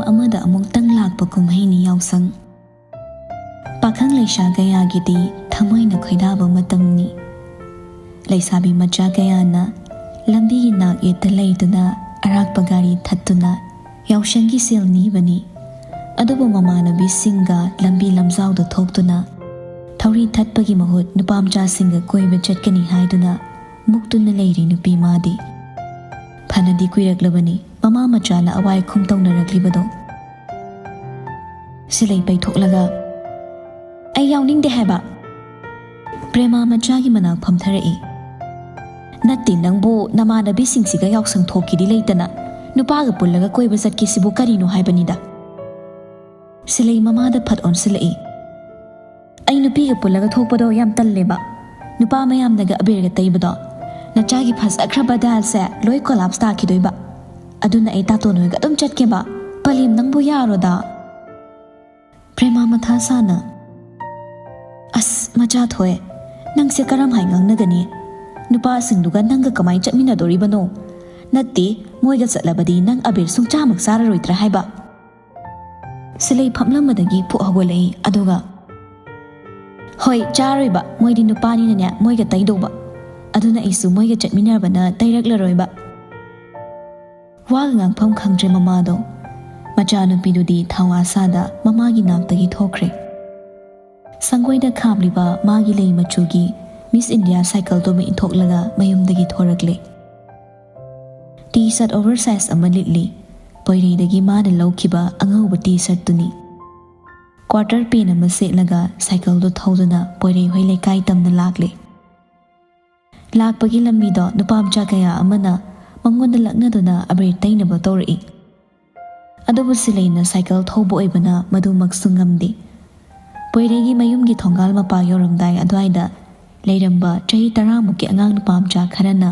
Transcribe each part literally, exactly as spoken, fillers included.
ꯑꯃꯗ ꯑꯃꯨꯛꯇꯪ ꯂꯥꯛꯄ ꯀꯨꯝꯍꯩꯅꯤ ꯌꯥꯎꯁꯪ꯫ ꯄꯥꯈꯪ ꯂꯩꯁꯥ ꯀꯌꯥꯒꯤꯗꯤ ꯊꯃꯣꯏꯅ ꯈꯣꯏꯗꯥꯕ ꯃꯇꯝꯅꯤ꯫ ꯂꯩꯁꯥꯕꯤ ꯃꯆꯥ ꯀꯌꯥꯅ ꯂꯝꯕꯤꯒꯤ ꯅꯥꯛ ꯌꯦꯠꯇ ꯂꯩꯗꯨꯅ ꯑꯔꯥꯛꯄ ꯒꯥꯔꯤ ꯊꯠꯇꯨꯅ ꯌꯥꯎꯁꯪꯒꯤ ꯁꯦꯜ ꯅꯤꯕꯅꯤ꯫ ꯑꯗꯨꯕꯨ ꯃꯃꯥꯟꯅꯕꯤꯁꯤꯡꯒ ꯂꯝꯕꯤ ꯂꯝꯖꯥꯎꯗ ꯊꯣꯛꯇꯨꯅ ꯊꯧꯔꯤ ꯊꯠꯄꯒꯤ ꯃꯍꯨꯠ ꯅꯨꯄꯥ ꯃꯆꯥꯁꯤꯡꯒ ꯀꯣꯏꯕ ꯆꯠꯀꯅꯤ ꯍꯥꯏꯗꯨꯅ ꯃꯨꯛꯇꯨꯅ ꯂꯩꯔꯤ ꯅꯨꯄꯤ ꯃꯥꯗꯤ꯫ ꯐꯅꯗꯤ ꯀꯨꯏꯔꯛꯂꯕꯅꯤ ꯃꯃꯥ ꯃꯆꯥꯅ ꯑꯋꯥꯏ ꯈꯨꯝ ꯇꯧꯅꯔꯛꯂꯤꯕꯗꯣ꯫ ꯁꯤꯂꯩ ꯄꯩꯊꯣꯛꯂꯒ, "ꯑꯩ ꯌꯥꯎꯅꯤꯡꯗꯦ ꯍꯥꯏꯕ!" ꯄ꯭ꯔꯦꯃꯥ ꯃꯆꯥꯒꯤ ꯃꯅꯥꯛ ꯐꯝꯊꯔꯛꯏ꯫ "ꯅꯠꯇꯦ, ꯅꯪꯕꯨ ꯅꯃꯥꯟꯅꯕꯤꯁꯤꯡꯁꯤꯒ ꯌꯥꯎꯁꯪ ꯊꯣꯛꯀꯤꯗꯤ ꯂꯩꯇꯅ ꯅꯨꯄꯥꯒ ꯄꯨꯜꯂꯒ ꯀꯣꯏꯕ ꯆꯠꯀꯦ ꯁꯤꯕꯨ ꯀꯔꯤꯅꯣ ꯍꯥꯏꯕꯅꯤꯗ?" ꯁꯤꯂꯩ ꯃꯃꯥꯗ ꯐꯠ ꯑꯣꯟꯁꯤꯜꯂꯛꯏ꯫ "ꯑꯩ ꯅꯨꯄꯤꯒ ꯄꯨꯜꯂꯒ ꯊꯣꯛꯄꯗꯣ ꯌꯥꯝ ꯇꯜꯂꯦꯕ꯫ ꯅꯨꯄꯥ ꯃꯌꯥꯝꯅꯒ ꯑꯕꯦꯔꯒ ꯇꯩꯕꯗꯣ꯫ ꯅꯆꯥꯒꯤ ꯐꯖꯈ꯭ꯔꯕ ꯗꯥꯜꯁꯦ ꯂꯣꯏ ꯀꯣꯂꯥꯞꯁ ꯇꯥꯈꯤꯗꯣꯏꯕ꯫ ꯑꯗꯨꯅ ꯑꯩ ꯇꯥꯇꯣꯟ ꯍꯣꯏꯒ ꯑꯗꯨꯝ ꯆꯠꯀꯦꯕ꯫ ꯄꯂꯦꯝ, ꯅꯪꯕꯨ ꯌꯥꯔꯣꯗ?" ꯄ꯭ꯔꯦꯃꯥ ꯃꯊꯥ ꯁꯥꯅ, "ꯑꯁ, ꯃꯆꯥ ꯊꯣꯏ, ꯅꯪꯁꯦ ꯀꯔꯝ ꯍꯥꯏ ꯉꯥꯡꯅꯒꯅꯤ? ꯅꯨꯄꯥꯁꯤꯡꯗꯨꯒ ꯅꯪꯒ ꯀꯃꯥꯏ ꯆꯠꯃꯤꯟꯅꯗꯣꯔꯤꯕꯅꯣ? ꯅꯠꯇꯦ, ꯃꯣꯏꯒ ꯆꯠꯂꯕꯗꯤ ꯅꯪ ꯑꯕꯦꯔ ꯁꯨꯡꯆꯥꯃꯛ ꯆꯥꯔꯔꯣꯏꯗ꯭ꯔꯥ ꯍꯥꯏꯕ?" ꯁꯤꯂꯩ ꯐꯝꯂꯝꯕꯗꯒꯤ ꯐꯨꯛ ꯍꯧꯒꯠꯂꯛꯏ, ꯑꯗꯨꯒ, "ꯍꯣꯏ, ꯆꯥꯔꯣꯏꯕ, ꯃꯣꯏꯗꯤ ꯅꯨꯄꯥꯅꯤꯅꯅꯦ, ꯃꯣꯏꯒ ꯇꯩꯗꯧꯕ꯫ ꯑꯗꯨꯅ ꯑꯩꯁꯨ ꯃꯣꯏꯒ ꯆꯠꯃꯤꯟꯅꯔꯕꯅ ꯇꯩꯔꯛꯂꯔꯣꯏꯕ꯫" ꯋꯥꯒ ꯉꯥꯡꯐꯝ ꯈꯪꯗ꯭ꯔꯦ ꯃꯃꯥꯗꯣ꯫ ꯃꯆꯥꯅꯨꯄꯤꯗꯨꯗꯤ ꯊꯧꯋꯥ ꯁꯥꯗ ꯃꯃꯥꯒꯤ ꯅꯥꯛꯇꯒꯤ ꯊꯣꯛꯈ꯭ꯔꯦ꯫ ꯁꯪꯒꯣꯏꯗ ꯈꯥꯞꯂꯤꯕ ꯃꯥꯒꯤ ꯂꯩ ꯃꯆꯨꯒꯤ ꯃꯤꯁ ꯏꯟꯗꯤꯌꯥ ꯁꯥꯏꯀꯜꯗꯨꯃ ꯏꯟꯊꯣꯛꯂꯒ ꯃꯌꯨꯝꯗꯒꯤ ꯊꯣꯔꯛꯂꯦ꯫ ꯇꯤ ꯁꯔꯠ ꯑꯣꯚꯔ ꯁꯥꯏꯖ ꯑꯃ ꯂꯤꯠꯂꯤ꯫ ꯄꯣꯏꯔꯩꯗꯒꯤ ꯃꯥꯅ ꯂꯧꯈꯤꯕ ꯑꯉꯧꯕ ꯇꯤ ꯁꯔꯠꯇꯨꯅꯤ꯫ ꯀ꯭ꯋꯥꯇꯔ ꯄꯦꯟ ꯑꯃ ꯁꯦꯠꯂꯒ ꯁꯥꯏꯀꯜꯗꯨ ꯊꯧꯗꯨꯅ ꯄꯣꯏꯔꯩꯍꯣꯏ ꯂꯩꯀꯥꯏ ꯇꯝꯅ ꯂꯥꯛꯂꯦ꯫ ꯂꯥꯛꯄꯒꯤ ꯂꯝꯕꯤꯗꯣ ꯅꯨꯄꯥ ꯃꯆꯥ ꯀꯌꯥ ꯑꯃꯅ ꯃꯉꯣꯟꯗ ꯂꯛꯅꯗꯨꯅ ꯑꯕꯦꯔ ꯇꯩꯅꯕ ꯇꯧꯔꯛꯏ꯫ ꯑꯗꯨꯕꯨ ꯁꯤꯂꯩꯅ ꯁꯥꯏꯀꯜ ꯊꯧꯕ ꯑꯣꯏꯕꯅ ꯃꯗꯨꯃꯛꯁꯨ ꯉꯝꯗꯦ꯫ ꯄꯣꯏꯔꯩꯒꯤ ꯃꯌꯨꯝꯒꯤ ꯊꯣꯡꯒꯥꯜ ꯃꯄꯥ ꯌꯧꯔꯝꯗꯥꯏ ꯑꯗꯨꯋꯥꯏꯗ ꯂꯩꯔꯝꯕ ꯆꯍꯤ ꯇꯔꯥꯃꯨꯛꯀꯤ ꯑꯉꯥꯡ ꯅꯨꯄꯥ ꯃꯆꯥ ꯈꯔꯅ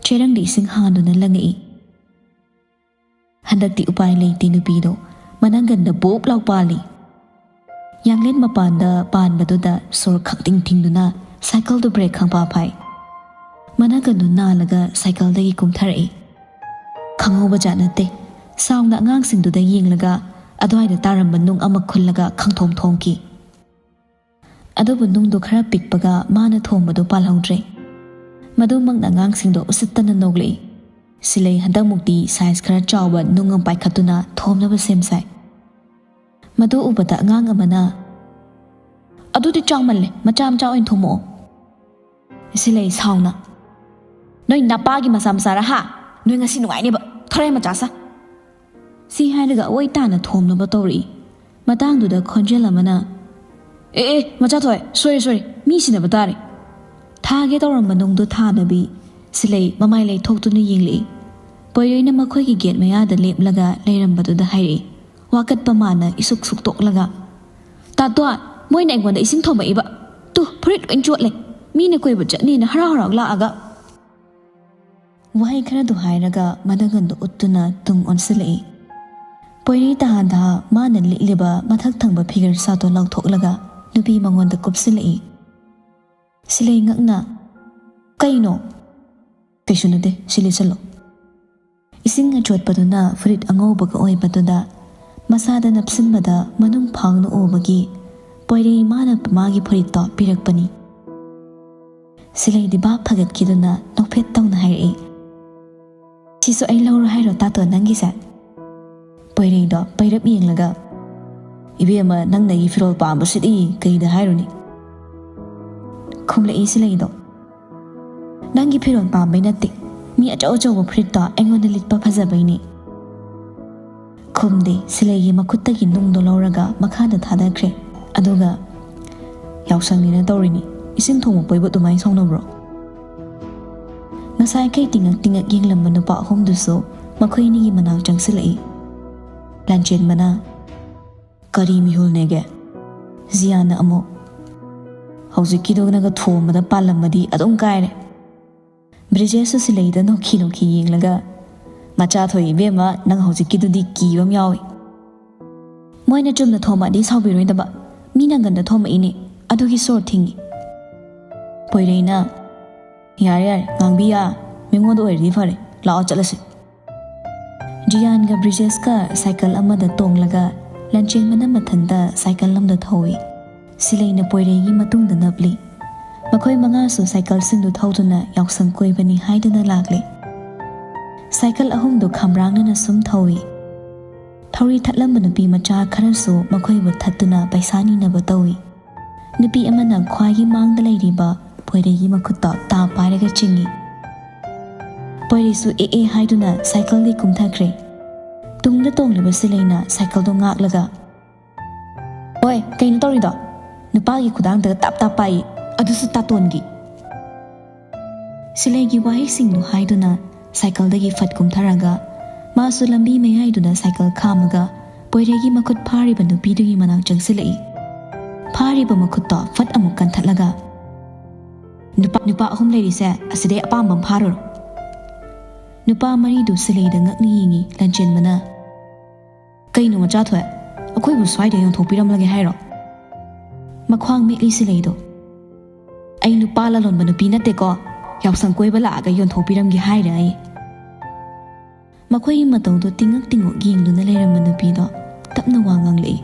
ꯆꯦꯔꯪꯗ ꯏꯁꯤꯡ ꯍꯥꯟꯗꯨꯅ ꯂꯪꯉꯛꯏ꯫ ꯍꯟꯗꯛꯇꯤ ꯎꯄꯥꯏ ꯂꯩꯇꯦ, ꯅꯨꯄꯤꯗꯣ ꯃꯅꯪꯒꯟꯗ ꯕꯣꯞ ꯂꯥꯎ ꯄꯥꯜꯂꯤ꯫ ꯌꯥꯡꯂꯦꯟ ꯃꯄꯥꯟꯗ ꯄꯥꯟꯕꯗꯨꯗ ꯁꯣꯔ ꯈꯪꯊꯤꯡ ꯊꯤꯡꯗꯨꯅ ꯁꯥꯏꯀꯜꯗꯨ ꯕ꯭ꯔꯦꯛ ꯈꯪꯐꯥ ꯐꯥꯏ꯫ ꯃꯅꯪꯒꯟꯗꯨ ꯅꯥꯜꯂꯒ ꯁꯥꯏꯀꯜꯗꯒꯤ ꯀꯨꯝꯊꯔꯛꯏ꯫ ꯈꯪꯍꯧꯕ ꯖꯥꯠ ꯅꯠꯇꯦ꯫ ꯁꯥꯎꯅ ꯑꯉꯥꯡꯁꯤꯡꯗꯨꯗ ꯌꯦꯡꯂꯒ ꯑꯗ꯭ꯋꯥꯏꯗ ꯇꯥꯔꯝꯕ ꯅꯨꯡ ꯑꯃ ꯈꯨꯜꯂꯒ ꯈꯪꯊꯣꯝ ꯊꯣꯝꯈꯤ꯫ ꯑꯗꯨꯕꯨ ꯅꯨꯡꯗꯨ ꯈꯔ ꯄꯤꯛꯄꯒ ꯃꯥꯅ ꯊꯣꯝꯕꯗꯨ ꯄꯥꯜꯍꯧꯗ꯭ꯔꯦ꯫ ꯃꯗꯨꯃꯛꯅ ꯑꯉꯥꯡꯁꯤꯡꯗꯣ ꯎꯁꯤꯠꯇꯅ ꯅꯣꯛꯂꯛꯏ꯫ ꯁꯤꯂꯩ ꯍꯟꯗꯛꯃꯨꯛꯇꯤ ꯁꯥꯏꯖ ꯈꯔ ꯆꯥꯎꯕ ꯅꯨꯡ ꯑꯃ ꯄꯥꯏꯈꯠꯇꯨꯅ ꯊꯣꯝꯅꯕ ꯁꯦꯝ ꯁꯥꯏ꯫ ꯃꯗꯨ ꯎꯕꯗ ꯑꯉꯥꯡ ꯑꯃꯅ, "ꯑꯗꯨꯗꯤ ꯆꯥꯎꯃꯜꯂꯦ, ꯃꯆꯥ ꯃꯆꯥ ꯑꯣꯏꯅ ꯊꯣꯝꯃꯛꯑꯣ꯫" ꯁꯤꯂꯩ ꯁꯥꯎꯅ, "ꯅꯣꯏ ꯅꯄꯥꯒꯤ ꯃꯆꯥ ꯃꯆꯥꯔ ꯍꯥ? ꯅꯣꯏ ꯉꯁꯤ ꯅꯨꯡꯉꯥꯏꯅꯦꯕ, ꯊꯣꯔꯥꯏ ꯃꯆꯥ ꯁꯥ꯫" ꯁꯤ ꯍꯥꯏꯔꯒ ꯑꯋꯣꯏ ꯇꯥꯅ ꯊꯣꯝꯅꯕ ꯇꯧꯔꯛꯏ꯫ ꯃꯇꯥꯡꯗꯨꯗ ꯈꯣꯟꯖꯦꯜ ꯑꯃꯅ, "ꯑꯦ ꯑꯦ, ꯃꯆꯥ ꯊꯣꯏ, ꯁꯣꯔꯤ ꯁꯣꯔꯤ, ꯃꯤ ꯁꯤꯟꯅꯕ ꯇꯥꯔꯦ꯫" ꯊꯥꯒꯦ ꯇꯧꯔꯝꯕ ꯅꯨꯡꯗꯨ ꯊꯥꯗꯕꯤ ꯁꯤꯂꯩ ꯃꯃꯥꯏ ꯂꯩꯊꯣꯛꯇꯨꯅ ꯌꯦꯡꯂꯛꯏ꯫ ꯄꯣꯏꯔꯩꯅ ꯃꯈꯣꯏꯒꯤ ꯒꯦꯠ ꯃꯌꯥꯗ ꯂꯦꯞꯂꯒ ꯂꯩꯔꯝꯕꯗꯨꯗ ꯍꯥꯏꯔꯛꯏ, ꯋꯥꯀꯠꯄ ꯃꯥꯅ ꯏꯁꯨꯛ ꯁꯨꯛꯇꯣꯛꯂꯒ, "ꯇꯥꯇꯣꯟ, ꯃꯣꯏꯅ ꯑꯩꯉꯣꯟꯗ ꯏꯁꯤꯡ ꯊꯣꯝꯃꯛꯏꯕ꯫ ꯇꯨ, ꯐꯨꯔꯤꯠ ꯂꯣꯏ ꯆꯣꯠꯂꯦ꯫ ꯃꯤꯅ ꯀꯣꯏꯕ ꯆꯠꯅꯦꯅ ꯍꯔꯥꯎ ꯍꯔꯥꯎ ꯂꯥꯛꯑꯒ꯫" ꯋꯥꯍꯩ ꯈꯔꯗꯨ ꯍꯥꯏꯔꯒ ꯃꯅꯒꯟꯗꯨ ꯎꯠꯇꯨꯅ ꯇꯨꯡ ꯑꯣꯟꯁꯤꯜꯂꯛꯏ꯫ ꯄꯣꯏꯔꯩ ꯇꯍꯥꯟ ꯇꯍꯥ ꯃꯥꯅ ꯂꯤꯠꯂꯤꯕ ꯃꯊꯛ ꯊꯪꯕ ꯐꯤꯒꯔ ꯁꯥꯠꯇꯣ ꯂꯧꯊꯣꯛꯂꯒ ꯅꯨꯄꯤ ꯃꯉꯣꯟꯗ ꯀꯨꯞꯁꯤꯜꯂꯛꯏ꯫ ꯁꯤꯂꯩ ꯉꯛꯅ, "ꯀꯩꯅꯣ?" "ꯀꯩꯁꯨ ꯅꯠꯇꯦ, ꯁꯤ ꯂꯤꯠꯁꯜꯂꯣ꯫" ꯏꯁꯤꯡ ꯑꯆꯣꯠꯄꯗꯨꯅ ꯐꯨꯔꯤꯠ ꯑꯉꯧꯕꯒ ꯑꯣꯏꯕꯗꯨꯗ ꯃꯁꯥꯗ ꯅꯞꯁꯤꯟꯕꯗ ꯃꯅꯨꯡ ꯐꯥꯎꯅ ꯎꯕꯒꯤ ꯄꯣꯏꯔꯩ ꯃꯥꯅ ꯃꯥꯒꯤ ꯐꯨꯔꯤꯠꯇꯣ ꯄꯤꯔꯛꯄꯅꯤ꯫ ꯁꯤꯂꯩꯗꯤ ꯚꯥꯞ ꯐꯒꯠꯈꯤꯗꯨꯅ ꯅꯣꯛꯐꯦꯠ ꯇꯧꯅ ꯍꯥꯏꯔꯛꯏ, "ꯁꯤꯁꯨ ꯑꯩ ꯂꯧꯔꯣ ꯍꯥꯏꯔꯣ ꯇꯥꯇꯣ ꯅꯪꯒꯤꯁꯦ?" ꯄꯣꯏꯔꯩꯗꯣ ꯄꯩꯔꯞ ꯌꯦꯡꯂꯒ, "ꯏꯕꯦꯝꯃ, ꯅꯪꯅ ꯑꯩꯒꯤ ꯐꯤꯔꯣꯜ ꯄꯥꯝꯕꯁꯤꯗꯤ ꯀꯩꯗ ꯍꯥꯏꯔꯨꯅꯤ?" ꯈꯨꯝꯂꯛꯏ ꯁꯤꯂꯩꯗꯣ, "ꯅꯪꯒꯤ ꯐꯤꯔꯣꯜ ꯄꯥꯝꯕꯩ ꯅꯠꯇꯦ, ꯃꯤ ꯑꯆꯧ ꯑꯆꯧꯕ ꯐꯨꯔꯤꯠꯇꯣ ꯑꯩꯉꯣꯟꯗ ꯂꯤꯠꯄ ꯐꯖꯕꯩꯅꯦ꯫" ꯈꯨꯝꯗꯦ꯫ ꯁꯤꯂꯩꯒꯤ ꯃꯈꯨꯠꯇꯒꯤ ꯅꯨꯡꯗꯣ ꯂꯧꯔꯒ ꯃꯈꯥꯗ ꯊꯥꯗꯈ꯭ꯔꯦ꯫ ꯑꯗꯨꯒ, "ꯌꯥꯎꯁꯪꯅꯤꯅ ꯇꯧꯔꯤꯅꯤ, ꯏꯁꯤꯡ ꯊꯣꯡꯕ ꯄꯣꯏꯕꯨ ꯑꯗꯨꯃꯥꯏꯅ ꯁꯥꯎꯅꯕ꯭ꯔꯣ?" ꯉꯁꯥꯏꯈꯩ ꯇꯤꯡꯉꯛ ꯇꯤꯡꯉꯛ ꯌꯦꯡꯂꯝꯕ ꯅꯨꯄꯥ ꯑꯍꯨꯝꯗꯨꯁꯨ ꯃꯈꯣꯏ ꯑꯅꯤꯒꯤ ꯃꯅꯥꯛ ꯆꯪꯁꯤꯜꯂꯛꯏ꯫ ꯂꯥꯟꯆꯦꯟꯕꯅ, "ꯀꯔꯤ ꯃꯤꯍꯨꯜꯅꯦꯒꯦ?" ꯖꯤꯌꯥꯟꯅ ꯑꯃꯨꯛ, "ꯍꯧꯖꯤꯛꯀꯤꯗꯨꯅꯒ ꯊꯣꯝꯕꯗ ꯄꯥꯜꯂꯝꯃꯗꯤ ꯑꯗꯨꯝ ꯀꯥꯏꯔꯦ꯫" ꯕ꯭ꯔꯤꯖꯦꯁꯁꯨ ꯁꯤꯂꯩꯗ ꯅꯣꯛꯈꯤ ꯅꯣꯛꯈꯤ ꯌꯦꯡꯂꯒ, "ꯃꯆꯥ ꯊꯣꯏ ꯏꯕꯦꯝꯃ, ꯅꯪ ꯍꯧꯖꯤꯛꯀꯤꯗꯨꯗꯤ ꯀꯤꯕ ꯑꯃ ꯌꯥꯎꯏ꯫ ꯃꯣꯏꯅ ꯆꯨꯝꯅ ꯊꯣꯝꯃꯛꯑꯗꯤ ꯁꯥꯎꯕꯤꯔꯣꯏꯗꯕ, ꯃꯤ ꯅꯪꯒꯟꯗ ꯊꯣꯝꯃꯛꯏꯅꯦ, ꯑꯗꯨꯒꯤ ꯁꯣꯔ ꯊꯤꯡꯉꯤ꯫" ꯄꯣꯏꯔꯩꯅ, "ꯌꯥꯔꯦ ꯌꯥꯔꯦ, ꯉꯥꯡꯕꯤ ꯌꯥ, ꯃꯤꯉꯣꯟꯗ ꯑꯣꯏꯔꯗꯤ ꯐꯔꯦ, ꯂꯥꯛꯑꯣ ꯆꯠꯂꯁꯤ꯫" ꯖꯤꯌꯥꯟꯒ ꯕ꯭ꯔꯤꯖꯦꯁꯀ ꯁꯥꯏꯀꯜ ꯑꯃꯗ ꯇꯣꯡꯂꯒ ꯂꯟꯆꯦꯟꯕꯅ ꯃꯊꯟꯇ ꯁꯥꯏꯀꯜ ꯑꯃꯗ ꯊꯧꯏ꯫ ꯁꯤꯂꯩꯅ ꯄꯣꯏꯔꯩꯒꯤ ꯃꯇꯨꯡꯗ ꯅꯞꯂꯤ꯫ ꯃꯈꯣꯏ ꯃꯉꯥꯁꯨ ꯁꯥꯏꯀꯜꯁꯤꯡꯗꯨ ꯊꯧꯗꯨꯅ ꯌꯥꯎꯁꯪ ꯀꯣꯏꯕꯅꯤ ꯍꯥꯏꯗꯨꯅ ꯂꯥꯛꯂꯤ꯫ ꯁꯥꯏꯀꯜ ꯑꯍꯨꯝꯗꯨ ꯈꯝꯕ꯭ꯔꯥꯡꯅꯅ ꯁꯨꯝ ꯊꯧꯏ꯫ ꯊꯧꯔꯤ ꯊꯠꯂꯝꯕ ꯅꯨꯄꯤ ꯃꯆꯥ ꯈꯔꯁꯨ ꯃꯈꯣꯏꯕꯨ ꯊꯠꯇꯨꯅ ꯄꯩꯁꯥ ꯅꯤꯅꯕ ꯇꯧꯏ꯫ ꯅꯨꯄꯤ ꯑꯃꯅ ꯈ꯭ꯋꯥꯏꯒꯤ ꯃꯥꯡꯗ ꯂꯩꯔꯤꯕ ꯄꯣꯏꯔꯩꯒꯤ ꯃꯈꯨꯠꯇ ꯇꯥ ꯄꯥꯏꯔꯒ ꯆꯤꯡꯏ꯫ ꯄꯣꯏꯔꯩꯁꯨ ꯑꯦ ꯑꯦ ꯍꯥꯏꯗꯨꯅ ꯁꯥꯏꯀꯜꯗꯤ ꯀꯨꯝꯊꯈ꯭ꯔꯦ꯫ ꯇꯨꯡꯗ ꯇꯣꯡꯂꯤꯕ ꯁꯤꯂꯩꯅ ꯁꯥꯏꯀꯜꯗꯣ ꯉꯥꯛꯂꯒ, "ꯑꯣꯏ, ꯀꯩꯅꯣ ꯇꯧꯔꯤꯗꯣ? ꯅꯨꯄꯥꯒꯤ ꯈꯨꯗꯥꯡꯗꯒ ꯇꯥꯞ ꯇꯥꯞ ꯄꯥꯏ, ꯑꯗꯨꯁꯨ ꯇꯥꯇꯣꯟꯒꯤ!" ꯁꯤꯂꯩꯒꯤ ꯋꯥꯍꯩꯁꯤꯡꯗꯨ ꯍꯥꯏꯗꯨꯅ ꯁꯥꯏꯀꯜꯗꯒꯤ ꯐꯠ ꯀꯨꯝꯊꯔꯒ ꯃꯥꯁꯨ ꯂꯝꯕꯤ ꯃꯌꯥꯏꯗꯨꯗ ꯁꯥꯏꯀꯜ ꯈꯥꯝꯃꯒ ꯄꯣꯏꯔꯩꯒꯤ ꯃꯈꯨꯠ ꯐꯥꯔꯤꯕ ꯅꯨꯄꯤꯗꯨꯒꯤ ꯃꯅꯥꯛ ꯆꯪꯁꯤꯜꯂꯛꯏ꯫ ꯐꯥꯔꯤꯕ ꯃꯈꯨꯠꯇꯣ ꯐꯠ ꯑꯃꯨꯛ ꯀꯟꯊꯠꯂꯒ, "ꯅꯨꯄꯥ, ꯅꯨꯄꯥ ꯑꯍꯨꯝ ꯂꯩꯔꯤꯁꯦ, ꯑꯁꯤꯗꯩ ꯑꯄꯥꯝꯕ ꯑꯃ ꯐꯥꯔꯨꯔꯣ꯫" ꯅꯨꯄꯥ ꯃꯔꯤꯗꯨ ꯁꯤꯂꯩꯗ ꯉꯛꯅ ꯌꯦꯡꯉꯤ꯫ ꯂꯟꯆꯦꯟꯕꯅ, "ꯀꯩꯅꯣ ꯃꯆꯥ ꯊꯣꯛꯑꯦ, ꯑꯩꯈꯣꯏꯕꯨ ꯁ꯭ꯋꯥꯏꯗ ꯌꯣꯟꯊꯣꯛꯄꯤꯔꯝꯂꯒꯦ ꯍꯥꯏꯔꯣ?" ꯃꯈ꯭ꯋꯥꯡ ꯃꯦꯠꯂꯤ ꯁꯤꯂꯩꯗꯣ꯫ "ꯑꯩ ꯅꯨꯄꯥ ꯂꯂꯣꯟꯕ ꯅꯨꯄꯤ ꯅꯠꯇꯦꯀꯣ, ꯌꯥꯎꯁꯪ ꯀꯣꯏꯕ ꯂꯥꯛꯑꯒ ꯌꯣꯟꯊꯣꯛꯄꯤꯔꯝꯒꯦ ꯍꯥꯏꯔ ꯑꯩ?" ꯃꯈꯣꯏꯒꯤ ꯃꯇꯧꯗꯣ ꯇꯤꯡꯉꯛ ꯇꯤꯡꯉꯛ ꯌꯦꯡꯗꯨꯅ ꯂꯩꯔꯝꯕ ꯅꯨꯄꯤꯗꯣ ꯇꯞꯅ ꯋꯥ ꯉꯥꯡꯂꯛꯏ꯫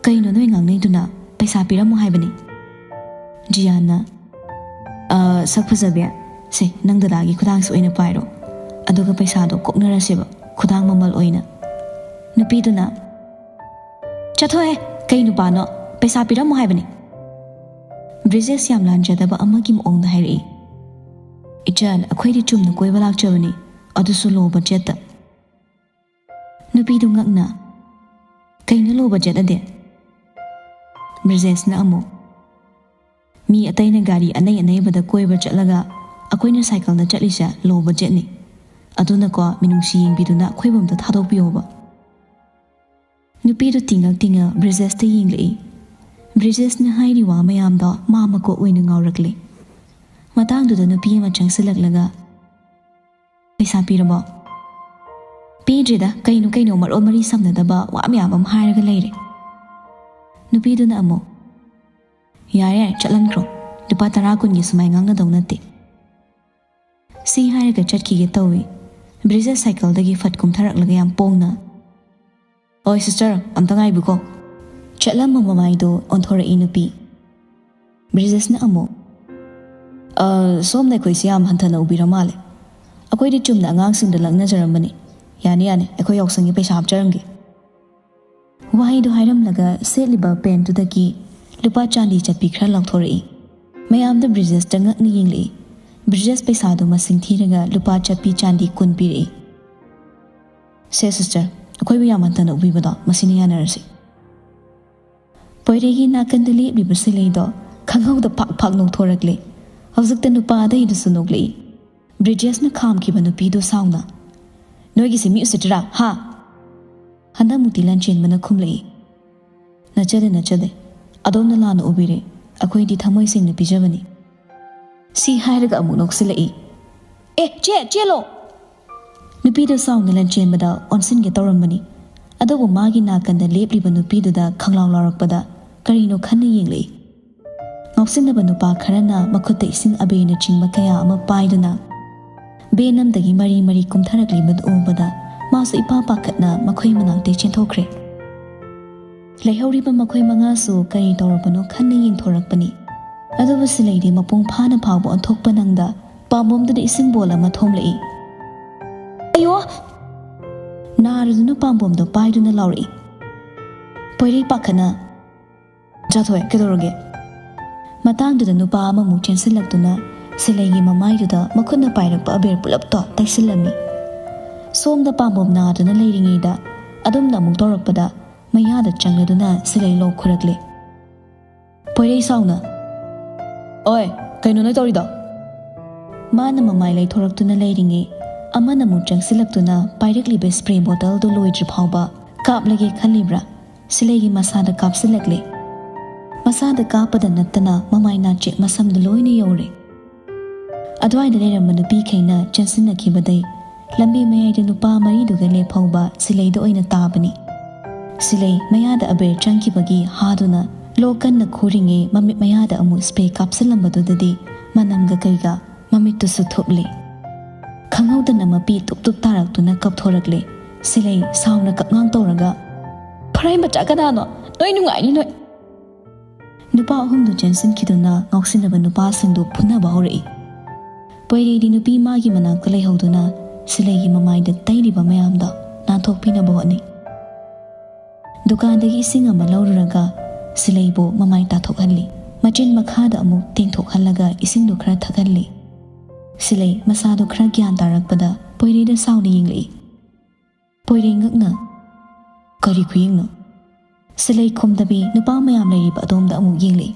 "ꯀꯩꯅꯣ ꯅꯣꯏ ꯉꯥꯡꯅꯩꯗꯨꯅ? ꯄꯩꯁꯥ ꯄꯤꯔꯝꯃꯣ ꯍꯥꯏꯕꯅꯤ꯫" ꯖꯤꯌꯥꯟꯅ, "ꯑ, ꯁꯛ ꯐꯖꯕꯤ, ꯁꯦ, ꯅꯪ ꯗꯗꯥꯒꯤ ꯈꯨꯗꯥꯡꯁꯦ ꯑꯣꯏꯅ ꯄꯥꯏꯔꯣ, ꯑꯗꯨꯒ ꯄꯩꯁꯥꯗꯣ ꯀꯣꯛꯅꯔꯁꯦꯕ, ꯈꯨꯗꯥꯡ ꯃꯃꯜ ꯑꯣꯏꯅ꯫" ꯅꯨꯄꯤꯗꯨꯅ, "ꯆꯠꯊꯣꯛꯍꯦ, ꯀꯩ ꯅꯨꯄꯥꯅꯣ? ꯄꯩꯁꯥ ꯄꯤꯔꯝꯃꯣ ꯍꯥꯏꯕꯅꯤ꯫" ꯕ꯭ꯔꯤꯖꯦꯁ ꯌꯥꯝ ꯂꯥꯟꯖꯗꯕ ꯑꯃꯒꯤ ꯃꯑꯣꯡꯗ ꯍꯥꯏꯔꯛꯏ꯫ "ꯏꯆꯟ, ꯑꯩꯈꯣꯏꯗꯤ ꯆꯨꯝꯅ ꯀꯣꯏꯕ ꯂꯥꯛꯆꯕꯅꯤ, ꯑꯗꯨꯁꯨ low budgetꯇ꯫" ꯅꯨꯄꯤꯗꯨ ꯉꯛꯅ, "ꯀꯩꯅꯣ low budget ꯑꯗꯤ?" ꯕ꯭ꯔꯤꯖꯦꯁꯅ ꯑꯃꯨꯛ, "ꯃꯤ ꯑꯇꯩꯅ ꯒꯥꯔꯤ ꯑꯅꯩ ꯑꯅꯩꯕꯗ ꯀꯣꯏꯕ ꯆꯠꯂꯒ ꯑꯩꯈꯣꯏꯅ ꯁꯥꯏꯀꯜꯗ ꯆꯠꯂꯤꯁꯦ low budgetꯅꯤ꯫ ꯑꯗꯨꯅꯀꯣ, ꯃꯤꯅꯨꯡꯁꯤ ꯌꯦꯡꯕꯤꯗꯨꯅ ꯑꯩꯈꯣꯏꯕꯨ ꯑꯝꯇ ꯊꯥꯗꯣꯛꯄꯤꯌꯣꯕ꯫" ꯅꯨꯄꯤꯗꯨ ꯇꯤꯡꯉꯛ ꯇꯤꯡꯉꯛ ꯕ꯭ꯔꯤꯖꯦꯁꯇ ꯌꯦꯡꯂꯛꯏ꯫ ꯕ꯭ꯔꯤꯖꯦꯁꯅ ꯍꯥꯏꯔꯤ ꯋꯥ ꯃꯌꯥꯝꯗꯣ ꯃꯥ ꯃꯀꯣꯛ ꯑꯣꯏꯅ ꯉꯥꯎꯔꯛꯂꯦ꯫ ꯃꯇꯥꯡꯗꯨꯗ ꯅꯨꯄꯤ ꯑꯃ ꯆꯪꯁꯤꯜꯂꯛꯂꯒ, "ꯄꯩꯁꯥ ꯄꯤꯔꯕꯣ?" "ꯄꯤꯗ꯭ꯔꯤꯗ, ꯀꯩꯅꯣ ꯀꯩꯅꯣ ꯃꯔꯣꯜ ꯃꯔꯤ ꯁꯝꯅꯗꯕ ꯋꯥ ꯃꯌꯥꯝ ꯑꯃ ꯍꯥꯏꯔꯒ ꯂꯩꯔꯦ꯫" ꯅꯨꯄꯤꯗꯨꯅ ꯑꯃꯨꯛ, "ꯌꯥꯔꯦ ꯌꯥꯔꯦ, ꯆꯠꯍꯟꯈ꯭ꯔꯣ꯫ ꯂꯨꯄꯥ ꯇꯔꯥ ꯀꯨꯟꯒꯤ ꯁꯨꯃꯥꯏ ꯉꯥꯡꯅꯗꯧ ꯅꯠꯇꯦ꯫" ꯁꯤ ꯍꯥꯏꯔꯒ ꯆꯠꯈꯤꯒꯦ ꯇꯧꯏ꯫ ꯕ꯭ꯔꯤꯖꯦꯁ ꯁꯥꯏꯀꯜꯗꯒꯤ ꯐꯠ ꯀꯨꯝꯊꯔꯛꯂꯒ ꯌꯥꯝ ꯄꯣꯡꯅ, "ꯑꯣꯏ ꯁꯤꯁꯇꯔ, ꯑꯝꯇ ꯉꯥꯏꯕꯤꯀꯣ"꯫ ꯆꯠꯂꯝꯕ ꯃꯃꯥꯏꯗꯣ ꯑꯣꯟꯊꯣꯔꯛꯏ ꯅꯨꯄꯤ꯫ ꯕ꯭ꯔꯤꯖꯦꯁꯅ ꯑꯃꯨꯛ, "ꯑ, ꯁꯣꯝꯅ ꯑꯩꯈꯣꯏꯁꯦ ꯌꯥꯝ ꯍꯟꯊꯅ ꯎꯕꯤꯔ ꯃꯥꯜꯂꯦ꯫ ꯑꯩꯈꯣꯏꯗꯤ ꯆꯨꯝꯅ ꯑꯉꯥꯡꯁꯤꯡꯗ ꯂꯛꯅꯖꯔꯝꯕꯅꯤ꯫ ꯌꯥꯅꯤ, ꯌꯥꯅꯤ, ꯑꯩꯈꯣꯏ ꯌꯥꯎꯁꯪꯒꯤ ꯄꯩꯁꯥ ꯍꯥꯞꯆꯔꯝꯒꯦ"꯫ ꯋꯥꯍꯩꯗꯨ ꯍꯥꯏꯔꯝꯂꯒ ꯁꯦꯠꯂꯤꯕ ꯄꯦꯟꯠꯇꯨꯗꯒꯤ ꯂꯨꯄꯥ ꯆꯥꯟꯗꯤ ꯆꯠꯄꯤ ꯈꯔ ꯂꯥꯎꯊꯣꯔꯛꯏ꯫ ꯃꯌꯥꯝꯗ ꯕ꯭ꯔꯤꯖꯦꯁꯇ ꯉꯛꯅ ꯌꯦꯡꯂꯛꯏ꯫ ꯕ꯭ꯔꯤꯖꯦꯁ ꯄꯩꯁꯥꯗꯨ ꯃꯁꯤꯡ ꯊꯤꯔꯒ ꯂꯨꯄꯥ ꯆꯠꯄꯤ ꯆꯥꯟꯗꯤ ꯀꯨꯟ ꯄꯤꯔꯛꯏ꯫ "ꯁꯦ ꯁꯤꯁꯇꯔ, ꯑꯩꯈꯣꯏꯕꯨ ꯌꯥꯝ ꯍꯟꯊꯅ ꯎꯕꯤꯕꯗꯣ ꯃꯁꯤꯅ ꯌꯥꯅꯔꯁꯤ"꯫ ꯄꯣꯏꯔꯩꯒꯤ ꯅꯥꯀꯟꯗ ꯂꯦꯞꯂꯤꯕ ꯁꯤꯂꯩꯗꯣ ꯈꯪꯍꯧꯗ ꯐꯥꯛ ꯐꯥꯛ ꯅꯣꯛꯊꯣꯔꯛꯂꯦ꯫ ꯍꯧꯖꯤꯛꯇ ꯅꯨꯄꯥ ꯑꯇꯩꯗꯨꯁꯨ ꯅꯣꯛꯂꯛꯏ꯫ ꯕ꯭ꯔꯤꯖꯦꯁꯅ ꯈꯥꯝꯈꯤꯕ ꯅꯨꯄꯤꯗꯨ ꯁꯥꯎꯅ, "ꯅꯣꯏꯒꯤꯁꯦ ꯃꯤ ꯎꯁꯤꯠꯇ꯭ꯔꯥ, ꯍꯥ?" ꯍꯟꯗꯛꯃꯨꯛꯇꯤ ꯂꯟꯆꯦꯟꯕꯅ ꯈꯨꯝꯂꯛꯏ꯫ "ꯅꯠꯆꯗꯦ, ꯅꯠꯆꯗꯦ꯫ ꯑꯗꯣꯝꯅ ꯂꯥꯟꯅ ꯎꯕꯤꯔꯦ꯫ ꯑꯩꯈꯣꯏꯗꯤ ꯊꯃꯣꯏ ꯁꯦꯡꯅ ꯄꯤꯖꯕꯅꯤ"꯫ ꯁꯤ ꯍꯥꯏꯔꯒ ꯑꯃꯨꯛ ꯅꯣꯛꯁꯤꯜꯂꯛꯏ꯫ "ꯑꯦ, ꯆꯦ, ꯆꯦꯜꯂꯣ!" ꯅꯨꯄꯤꯗꯨ ꯁꯥꯎꯅ ꯂꯟꯆꯦꯟꯕꯗ ꯑꯣꯟꯁꯤꯟꯒꯦ ꯇꯧꯔꯝꯕꯅꯤ꯫ ꯑꯗꯨꯕꯨ ꯃꯥꯒꯤ ꯅꯥꯀꯟꯗ ꯂꯦꯞꯂꯤꯕ ꯅꯨꯄꯤꯗꯨꯗ ꯈꯪꯂꯥꯎ ꯂꯥꯎꯔꯛꯄꯗ ꯀꯔꯤꯅꯣ ꯈꯟꯅ ꯌꯦꯡꯂꯛꯏ꯫ ꯉꯥꯎꯁꯤꯟꯅꯕ ꯅꯨꯄꯥ ꯈꯔꯅ ꯃꯈꯨꯠꯇ ꯏꯁꯤꯡ ꯑꯕꯦꯔꯅꯆꯤꯡꯕ ꯀꯌꯥ ꯑꯃ ꯄꯥꯏꯗꯨꯅ ꯚꯦꯟ ꯑꯃꯗꯒꯤ ꯃꯔꯤ ꯃꯔꯤ ꯀꯨꯝꯊꯔꯛꯂꯤꯕꯗꯨ ꯎꯕꯗ ꯃꯥꯁꯨ ꯏꯄꯥ ꯄꯥꯈꯠꯅ ꯃꯈꯣꯏ ꯃꯅꯥꯛꯇꯩ ꯆꯦꯟꯊꯣꯛꯈ꯭ꯔꯦ꯫ ꯂꯩꯍꯧꯔꯤꯕ ꯃꯈꯣꯏ ꯃꯉꯥꯁꯨ ꯀꯔꯤ ꯇꯧꯔꯕꯅꯣ ꯈꯟꯅ ꯌꯦꯡꯊꯣꯔꯛꯄꯅꯤ꯫ ꯑꯗꯨꯕꯨ ꯁꯤꯂꯩꯗꯤ ꯃꯄꯨꯡ ꯐꯥꯅ ꯐꯥꯎꯕ ꯑꯣꯟꯊꯣꯛꯄ ꯅꯪꯗ ꯄꯥꯝꯕꯣꯝꯗꯨꯗ ꯏꯁꯤꯡ ꯕꯣꯜ ꯑꯃ ꯊꯣꯝꯂꯛꯏ꯫ "ꯑꯌꯣ!" ꯅꯥꯔꯗꯨꯅ ꯄꯥꯝꯕꯣꯝꯗꯣ ꯄꯥꯏꯗꯨꯅ ꯂꯥꯎꯔꯛꯏ꯫ ꯄꯣꯏꯔꯩ ꯄꯥꯈꯠꯅ, "ꯆꯥꯊꯣꯏ, ꯀꯩꯗꯧꯔꯒꯦ?" ꯃꯇꯥꯡꯗꯨꯗ ꯅꯨꯄꯥ ꯑꯃꯃꯨꯛ ꯆꯦꯟꯁꯤꯜꯂꯛꯇꯨꯅ ꯁꯤꯂꯩꯒꯤ ꯃꯃꯥꯏꯗꯨꯗ ꯃꯈꯨꯠꯅ ꯄꯥꯏꯔꯛꯄ ꯑꯕꯦꯔ ꯄꯨꯂꯞꯇꯣ ꯇꯩꯁꯤꯜꯂꯝꯃꯤ꯫ ꯁꯣꯝꯗ ꯄꯥꯝꯕꯣꯝ ꯅꯥꯗꯨꯅ ꯂꯩꯔꯤꯉꯩꯗ ꯑꯗꯨꯝꯅ ꯑꯃꯨꯛ ꯇꯧꯔꯛꯄꯗ ꯃꯌꯥꯗ ꯆꯪꯂꯗꯨꯅ ꯁꯤꯂꯩ ꯂꯣꯛ ꯈꯨꯔꯛꯂꯦ꯫ ꯄꯣꯏꯔꯩ ꯁꯥꯎꯅ, "ꯑꯣꯏ, ꯀꯩꯅꯣ ꯅꯣꯏ ꯇꯧꯔꯤꯗꯣ?" ꯃꯥꯅ ꯃꯃꯥꯏ ꯂꯩꯊꯣꯔꯛꯇꯨꯅ ꯂꯩꯔꯤꯉꯩ ꯑꯃꯅ ꯑꯃꯨꯛ ꯆꯪꯁꯤꯜꯂꯛꯇꯨꯅ ꯄꯥꯏꯔꯛꯂꯤꯕ ꯁ꯭ꯄ꯭ꯔꯦ ꯕꯣꯇꯜꯗꯨ ꯂꯣꯏꯗ꯭ꯔꯤ ꯐꯥꯎꯕ ꯀꯥꯞꯂꯒꯦ ꯈꯜꯂꯤꯕ꯭ꯔꯥ? ꯁꯤꯂꯩꯒꯤ ꯃꯁꯥꯗ ꯀꯥꯞꯁꯤꯜꯂꯛꯂꯦ꯫ ꯃꯁꯥꯗ ꯀꯥꯞꯄꯗ ꯅꯠꯇꯅ ꯃꯃꯥꯏ ꯅꯥꯆꯦꯛ ꯃꯁꯝꯗ ꯂꯣꯏꯅ ꯌꯧꯔꯦ꯫ ꯑꯗꯨꯋꯥꯏꯗ ꯂꯩꯔꯝꯕ ꯅꯨꯄꯤꯈꯩꯅ ꯆꯦꯟꯁꯤꯟꯅꯈꯤꯕꯗꯩ ꯂꯝꯕꯤ ꯃꯌꯥꯏꯗ ꯅꯨꯄꯥ ꯃꯔꯤꯗꯨꯒ ꯂꯦꯞꯍꯧꯕ ꯁꯤꯂꯩꯗ ꯑꯣꯏꯅ ꯇꯥꯕꯅꯤ꯫ ꯁꯤꯂꯩ ꯃꯌꯥꯗ ꯑꯕꯦꯔ ꯆꯪꯈꯤꯕꯒꯤ ꯍꯥꯗꯨꯅ ꯂꯣꯛ ꯀꯟꯅ ꯈꯨꯔꯤꯉꯩ ꯃꯃꯤꯠ ꯃꯌꯥꯗ ꯑꯃꯨꯛ ꯁ꯭ꯄ꯭ꯔꯦ ꯀꯥꯞꯁꯤꯜꯂꯝꯕꯗꯨꯗꯗꯤ ꯃꯅꯝꯒ ꯀꯩꯒ ꯃꯃꯤꯠꯇꯨꯁꯨ ꯊꯨꯞꯂꯦ꯫ ꯈꯪꯍꯧꯗꯅ ꯃꯄꯤ ꯇꯨꯞ ꯇꯨꯞ ꯇꯥꯔꯛꯇꯨꯅ ꯀꯞꯊꯣꯔꯛꯂꯦ꯫ ꯁꯤꯂꯩ ꯁꯥꯎꯅ ꯀꯛꯉꯥꯡ ꯇꯧꯔꯒ, "ꯐꯔꯥꯏ ꯃꯆꯥ ꯀꯅꯥꯅꯣ? ꯅꯣꯏ ꯅꯨꯡꯉꯥꯏꯅꯤ ꯅꯣꯏ!" ꯅꯨꯄꯥ ꯑꯍꯨꯝꯗꯨ ꯆꯦꯟꯁꯤꯟꯈꯤꯗꯨꯅ ꯉꯥꯎꯁꯤꯟꯅꯕ ꯅꯨꯄꯥꯁꯤꯡꯗꯨ ꯐꯨꯅꯕ ꯍꯧꯔꯛꯏ꯫ ꯄꯣꯏꯔꯩꯗꯤ ꯅꯨꯄꯤ ꯃꯥꯒꯤ ꯃꯅꯥꯛꯇ ꯂꯩꯍꯧꯗꯨꯅ ꯁꯤꯂꯩꯒꯤ ꯃꯃꯥꯏꯗ ꯇꯩꯔꯤꯕ ꯃꯌꯥꯝꯗꯣ ꯅꯥꯟꯊꯣꯛꯄꯤꯅꯕ ꯍꯣꯠꯅꯩ꯫ ꯗꯨꯀꯥꯟꯗꯒꯤ ꯏꯁꯤꯡ ꯑꯃ ꯂꯧꯔꯨꯔꯒ ꯁꯤꯂꯩꯕꯨ ꯃꯃꯥꯏ ꯇꯥꯊꯣꯛꯍꯜꯂꯤ꯫ ꯃꯆꯤꯟ ꯃꯈꯥꯗ ꯑꯃꯨꯛ ꯇꯦꯡꯊꯣꯛꯍꯜꯂꯒ ꯏꯁꯤꯡꯗꯨ ꯈꯔ ꯊꯛꯍꯜꯂꯤ꯫ ꯁꯤꯂꯩ ꯃꯁꯥꯗꯨ ꯈꯔ ꯒ꯭ꯌꯥꯟ ꯇꯥꯔꯛꯄꯗ ꯄꯣꯏꯔꯩꯗ ꯁꯥꯎꯅ ꯌꯦꯡꯂꯛꯏ꯫ ꯄꯣꯏꯔꯩ ꯉꯛꯅ, "ꯀꯔꯤ ꯈꯨꯌꯦꯡꯅꯣ?" ꯁꯤꯂꯩ ꯈꯨꯝꯗꯕꯤ ꯅꯨꯄꯥ ꯃꯌꯥꯝ ꯂꯩꯔꯤꯕ ꯑꯗꯣꯝꯗ ꯑꯃꯨꯛ ꯌꯦꯡꯂꯛꯏ꯫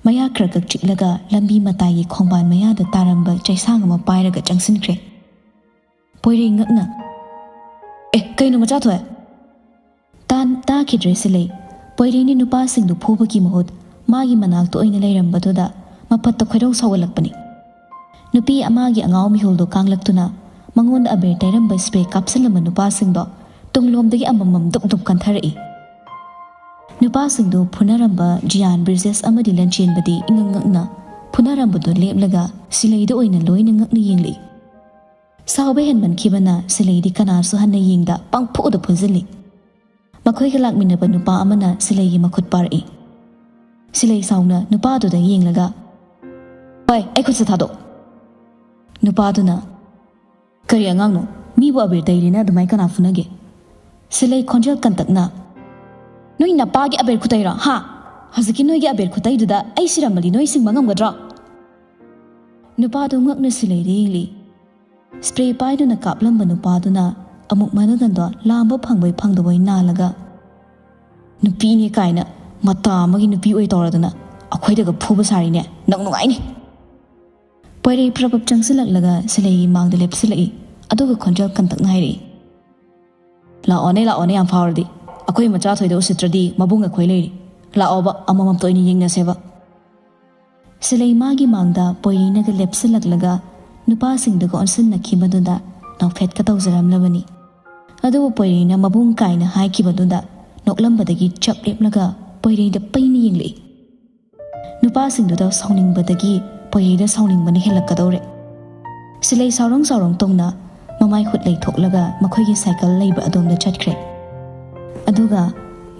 ꯃꯌꯥ ꯈꯔ ꯈꯛ ꯆꯤꯛꯂꯒ ꯂꯝꯕꯤ ꯃꯇꯥꯏꯒꯤ ꯈꯣꯡꯕꯥꯟ ꯃꯌꯥꯗ ꯇꯥꯔꯝꯕ ꯆꯩꯁꯥꯡ ꯑꯃ ꯄꯥꯏꯔꯒ ꯆꯪꯁꯤꯟꯈ꯭ꯔꯦ꯫ ꯄꯣꯏꯔꯩ ꯉꯛꯅ, "ꯑꯦ, ꯀꯩꯅꯣ ꯃꯆꯥ ꯊꯣꯛꯑꯦ?" ꯇꯥꯟ-, ꯇꯥꯈꯤꯗ꯭ꯔꯦ ꯁꯤꯂꯩ꯫ ꯄꯣꯏꯔꯩꯅ ꯅꯨꯄꯥꯁꯤꯡꯗꯨ ꯐꯨꯕꯒꯤ ꯃꯍꯨꯠ ꯃꯥꯒꯤ ꯃꯅꯥꯛꯇ ꯑꯣꯏꯅ ꯂꯩꯔꯝꯕꯗꯨꯗ ꯃꯄꯠꯇ ꯈꯣꯏꯔꯧ ꯁꯧꯒꯠꯂꯛꯄꯅꯤ꯫ ꯅꯨꯄꯤ ꯑꯃꯒꯤ ꯑꯉꯥꯎ ꯃꯤꯍꯨꯜꯗꯨ ꯀꯥꯡꯂꯛꯇꯨꯅ ꯃꯉꯣꯟꯗ ꯑꯕꯦꯔ ꯇꯩꯔꯝꯕ ꯁ꯭ꯄ꯭ꯔꯦ ꯀꯥꯞꯁꯤꯜꯂꯝꯕ ꯅꯨꯄꯥꯁꯤꯡꯗꯣ ꯇꯨꯡꯂꯣꯝꯗꯒꯤ ꯑꯃꯃꯝ ꯗꯨꯞ ꯗꯨꯞ ꯀꯟꯊꯔꯛꯏ꯫ ꯅꯨꯄꯥꯁꯤꯡꯗꯨ ꯐꯨꯅꯔꯝꯕ ꯖꯤꯌꯥꯟ, ꯕ꯭ꯔꯤꯖꯦꯁ ꯑꯃꯗꯤ ꯂꯟꯆꯦꯟꯕꯗꯤ ꯏꯉꯛ ꯉꯛꯅ ꯐꯨꯅꯔꯝꯕꯗꯨ ꯂꯦꯞꯂꯒ ꯁꯤꯂꯩꯗ ꯑꯣꯏꯅ ꯂꯣꯏꯅ ꯉꯛꯅ ꯌꯦꯡꯂꯛꯏ꯫ ꯁꯥꯎꯕ ꯍꯦꯟꯃꯟꯈꯤꯕꯅ ꯁꯤꯂꯩꯗꯤ ꯀꯅꯥꯁꯨ ꯍꯟꯅ ꯌꯦꯡꯗ ꯄꯪꯐꯨꯗ ꯐꯨꯖꯤꯜꯂꯤ꯫ ꯃꯈꯣꯏꯒ ꯂꯥꯛꯃꯤꯟꯅꯕ ꯅꯨꯄꯥ ꯑꯃꯅ ꯁꯤꯂꯩꯒꯤ ꯃꯈꯨꯠ ꯄꯥꯔꯛꯏ꯫ ꯁꯤꯂꯩ ꯁꯥꯎꯅ ꯅꯨꯄꯥꯗꯨꯗ ꯌꯦꯡꯂꯒ, "ꯍꯣꯏ, ꯑꯩ ꯈꯨꯠꯁꯦ ꯊꯥꯗꯣꯛ!" ꯅꯨꯄꯥꯗꯨꯅ, "ꯀꯔꯤ ꯑꯉꯥꯡꯅꯣ? ꯃꯤꯕꯨ ꯑꯕꯦꯔ ꯇꯩꯔꯦꯅ ꯑꯗꯨꯃꯥꯏ ꯀꯅꯥ ꯐꯨꯅꯒꯦ?" ꯁꯤꯂꯩ ꯈꯣꯟꯖꯦꯜ ꯀꯟꯇꯛꯅ, "ꯅꯣꯏ ꯅꯄꯥꯒꯤ ꯑꯕꯦꯔ ꯈꯨꯇꯩꯔꯣ, ꯍꯥ? ꯍꯧꯖꯤꯛꯀꯤ ꯅꯣꯏꯒꯤ ꯑꯕꯦꯔ ꯈꯨꯇꯩꯗꯨꯗ ꯑꯩ ꯁꯤꯔꯝꯃꯗꯤ ꯅꯣꯏ ꯁꯤꯡꯕ ꯉꯝꯒꯗ꯭ꯔꯣ?" ꯅꯨꯄꯥꯗꯨ ꯉꯛꯅ ꯁꯤꯂꯩꯗ ꯌꯦꯡꯂꯤ꯫ ꯁ꯭ꯄ꯭ꯔꯦ ꯄꯥꯏꯗꯨꯅ ꯀꯥꯞꯂꯝꯕ ꯅꯨꯄꯥꯗꯨꯅ ꯑꯃꯨꯛ ꯃꯅꯒꯟꯗꯣ ꯂꯥꯝꯕ ꯐꯪꯕꯣꯏ ꯐꯪꯗꯕꯣꯏ ꯅꯥꯜꯂꯒ, "ꯅꯨꯄꯤꯅꯦ ꯀꯥꯏꯅ ꯃꯇꯥ ꯑꯃꯒꯤ ꯅꯨꯄꯤ ꯑꯣꯏ ꯇꯧꯔꯗꯅ ꯑꯩꯈꯣꯏꯗꯒ ꯐꯨꯕ ꯁꯥꯔꯤꯅꯦ, ꯅꯪ ꯅꯨꯡꯉꯥꯏꯅꯤ!" ꯄꯣꯏꯔꯩ ꯄ꯭ꯔꯞ ꯄ꯭ꯔꯞ ꯆꯪꯁꯤꯜꯂꯛꯂꯒ ꯁꯤꯂꯩꯒꯤ ꯃꯥꯡꯗ ꯂꯦꯞꯁꯤꯜꯂꯛꯏ꯫ ꯑꯗꯨꯒ ꯈꯣꯟꯖꯦꯜ ꯀꯟꯇꯛꯅ ꯍꯥꯏꯔꯛꯏ, "ꯂꯥꯛꯑꯣꯅꯦ, ꯂꯥꯛꯑꯣꯅꯦ, ꯌꯥꯝ ꯐꯥꯎꯔꯗꯤ꯫ ꯑꯩꯈꯣꯏ ꯃꯆꯥ ꯊꯣꯏꯗ ꯎꯁꯤꯠꯇ꯭ꯔꯗꯤ ꯃꯕꯨꯡ ꯑꯩꯈꯣꯏ ꯂꯩꯔꯤ꯫ ꯂꯥꯛꯑꯣꯕ, ꯑꯃꯃꯝꯇ ꯑꯣꯏꯅ ꯌꯦꯡꯅꯁꯦꯕ꯫" ꯁꯤꯂꯩ ꯃꯥꯒꯤ ꯃꯥꯡꯗ ꯄꯣꯏꯔꯩꯅꯒ ꯂꯦꯞꯁꯤꯜꯂꯛꯂꯒ ꯅꯨꯄꯥꯁꯤꯡꯗꯨꯒ ꯑꯣꯟꯁꯤꯟꯅꯈꯤꯕꯗꯨꯗ ꯅꯣꯛꯐꯦꯠꯀ ꯇꯧꯖꯔꯝꯂꯕꯅꯤ꯫ ꯑꯗꯨꯕꯨ ꯄꯣꯏꯔꯩꯅ ꯃꯕꯨꯡ ꯀꯥꯏꯅ ꯍꯥꯏꯈꯤꯕꯗꯨꯗ ꯅꯣꯛꯂꯝꯕꯗꯒꯤ ꯆꯞ ꯂꯦꯞꯂꯒ ꯄꯣꯏꯔꯩꯗ ꯄꯩꯅ ꯌꯦꯡꯂꯛꯏ꯫ ꯅꯨꯄꯥꯁꯤꯡꯗꯨꯗ ꯁꯥꯎꯅꯤꯡꯕꯗꯒꯤ ꯄꯣꯏꯔꯩꯗ ꯁꯥꯎꯅꯤꯡꯕꯅ ꯍꯦꯜꯂꯛꯀꯗꯧꯔꯦ꯫ ꯁꯤꯂꯩ ꯁꯥꯎꯔꯣꯡ ꯁꯥꯎꯔꯣꯡ ꯇꯧꯅ ꯃꯃꯥꯏ ꯈꯨꯠ ꯂꯩꯊꯣꯛꯂꯒ ꯃꯈꯣꯏꯒꯤ ꯁꯥꯏꯀꯜ ꯂꯩꯕ ꯑꯗꯣꯝꯗ ꯆꯠꯈ꯭ꯔꯦ꯫ ꯑꯗꯨꯒ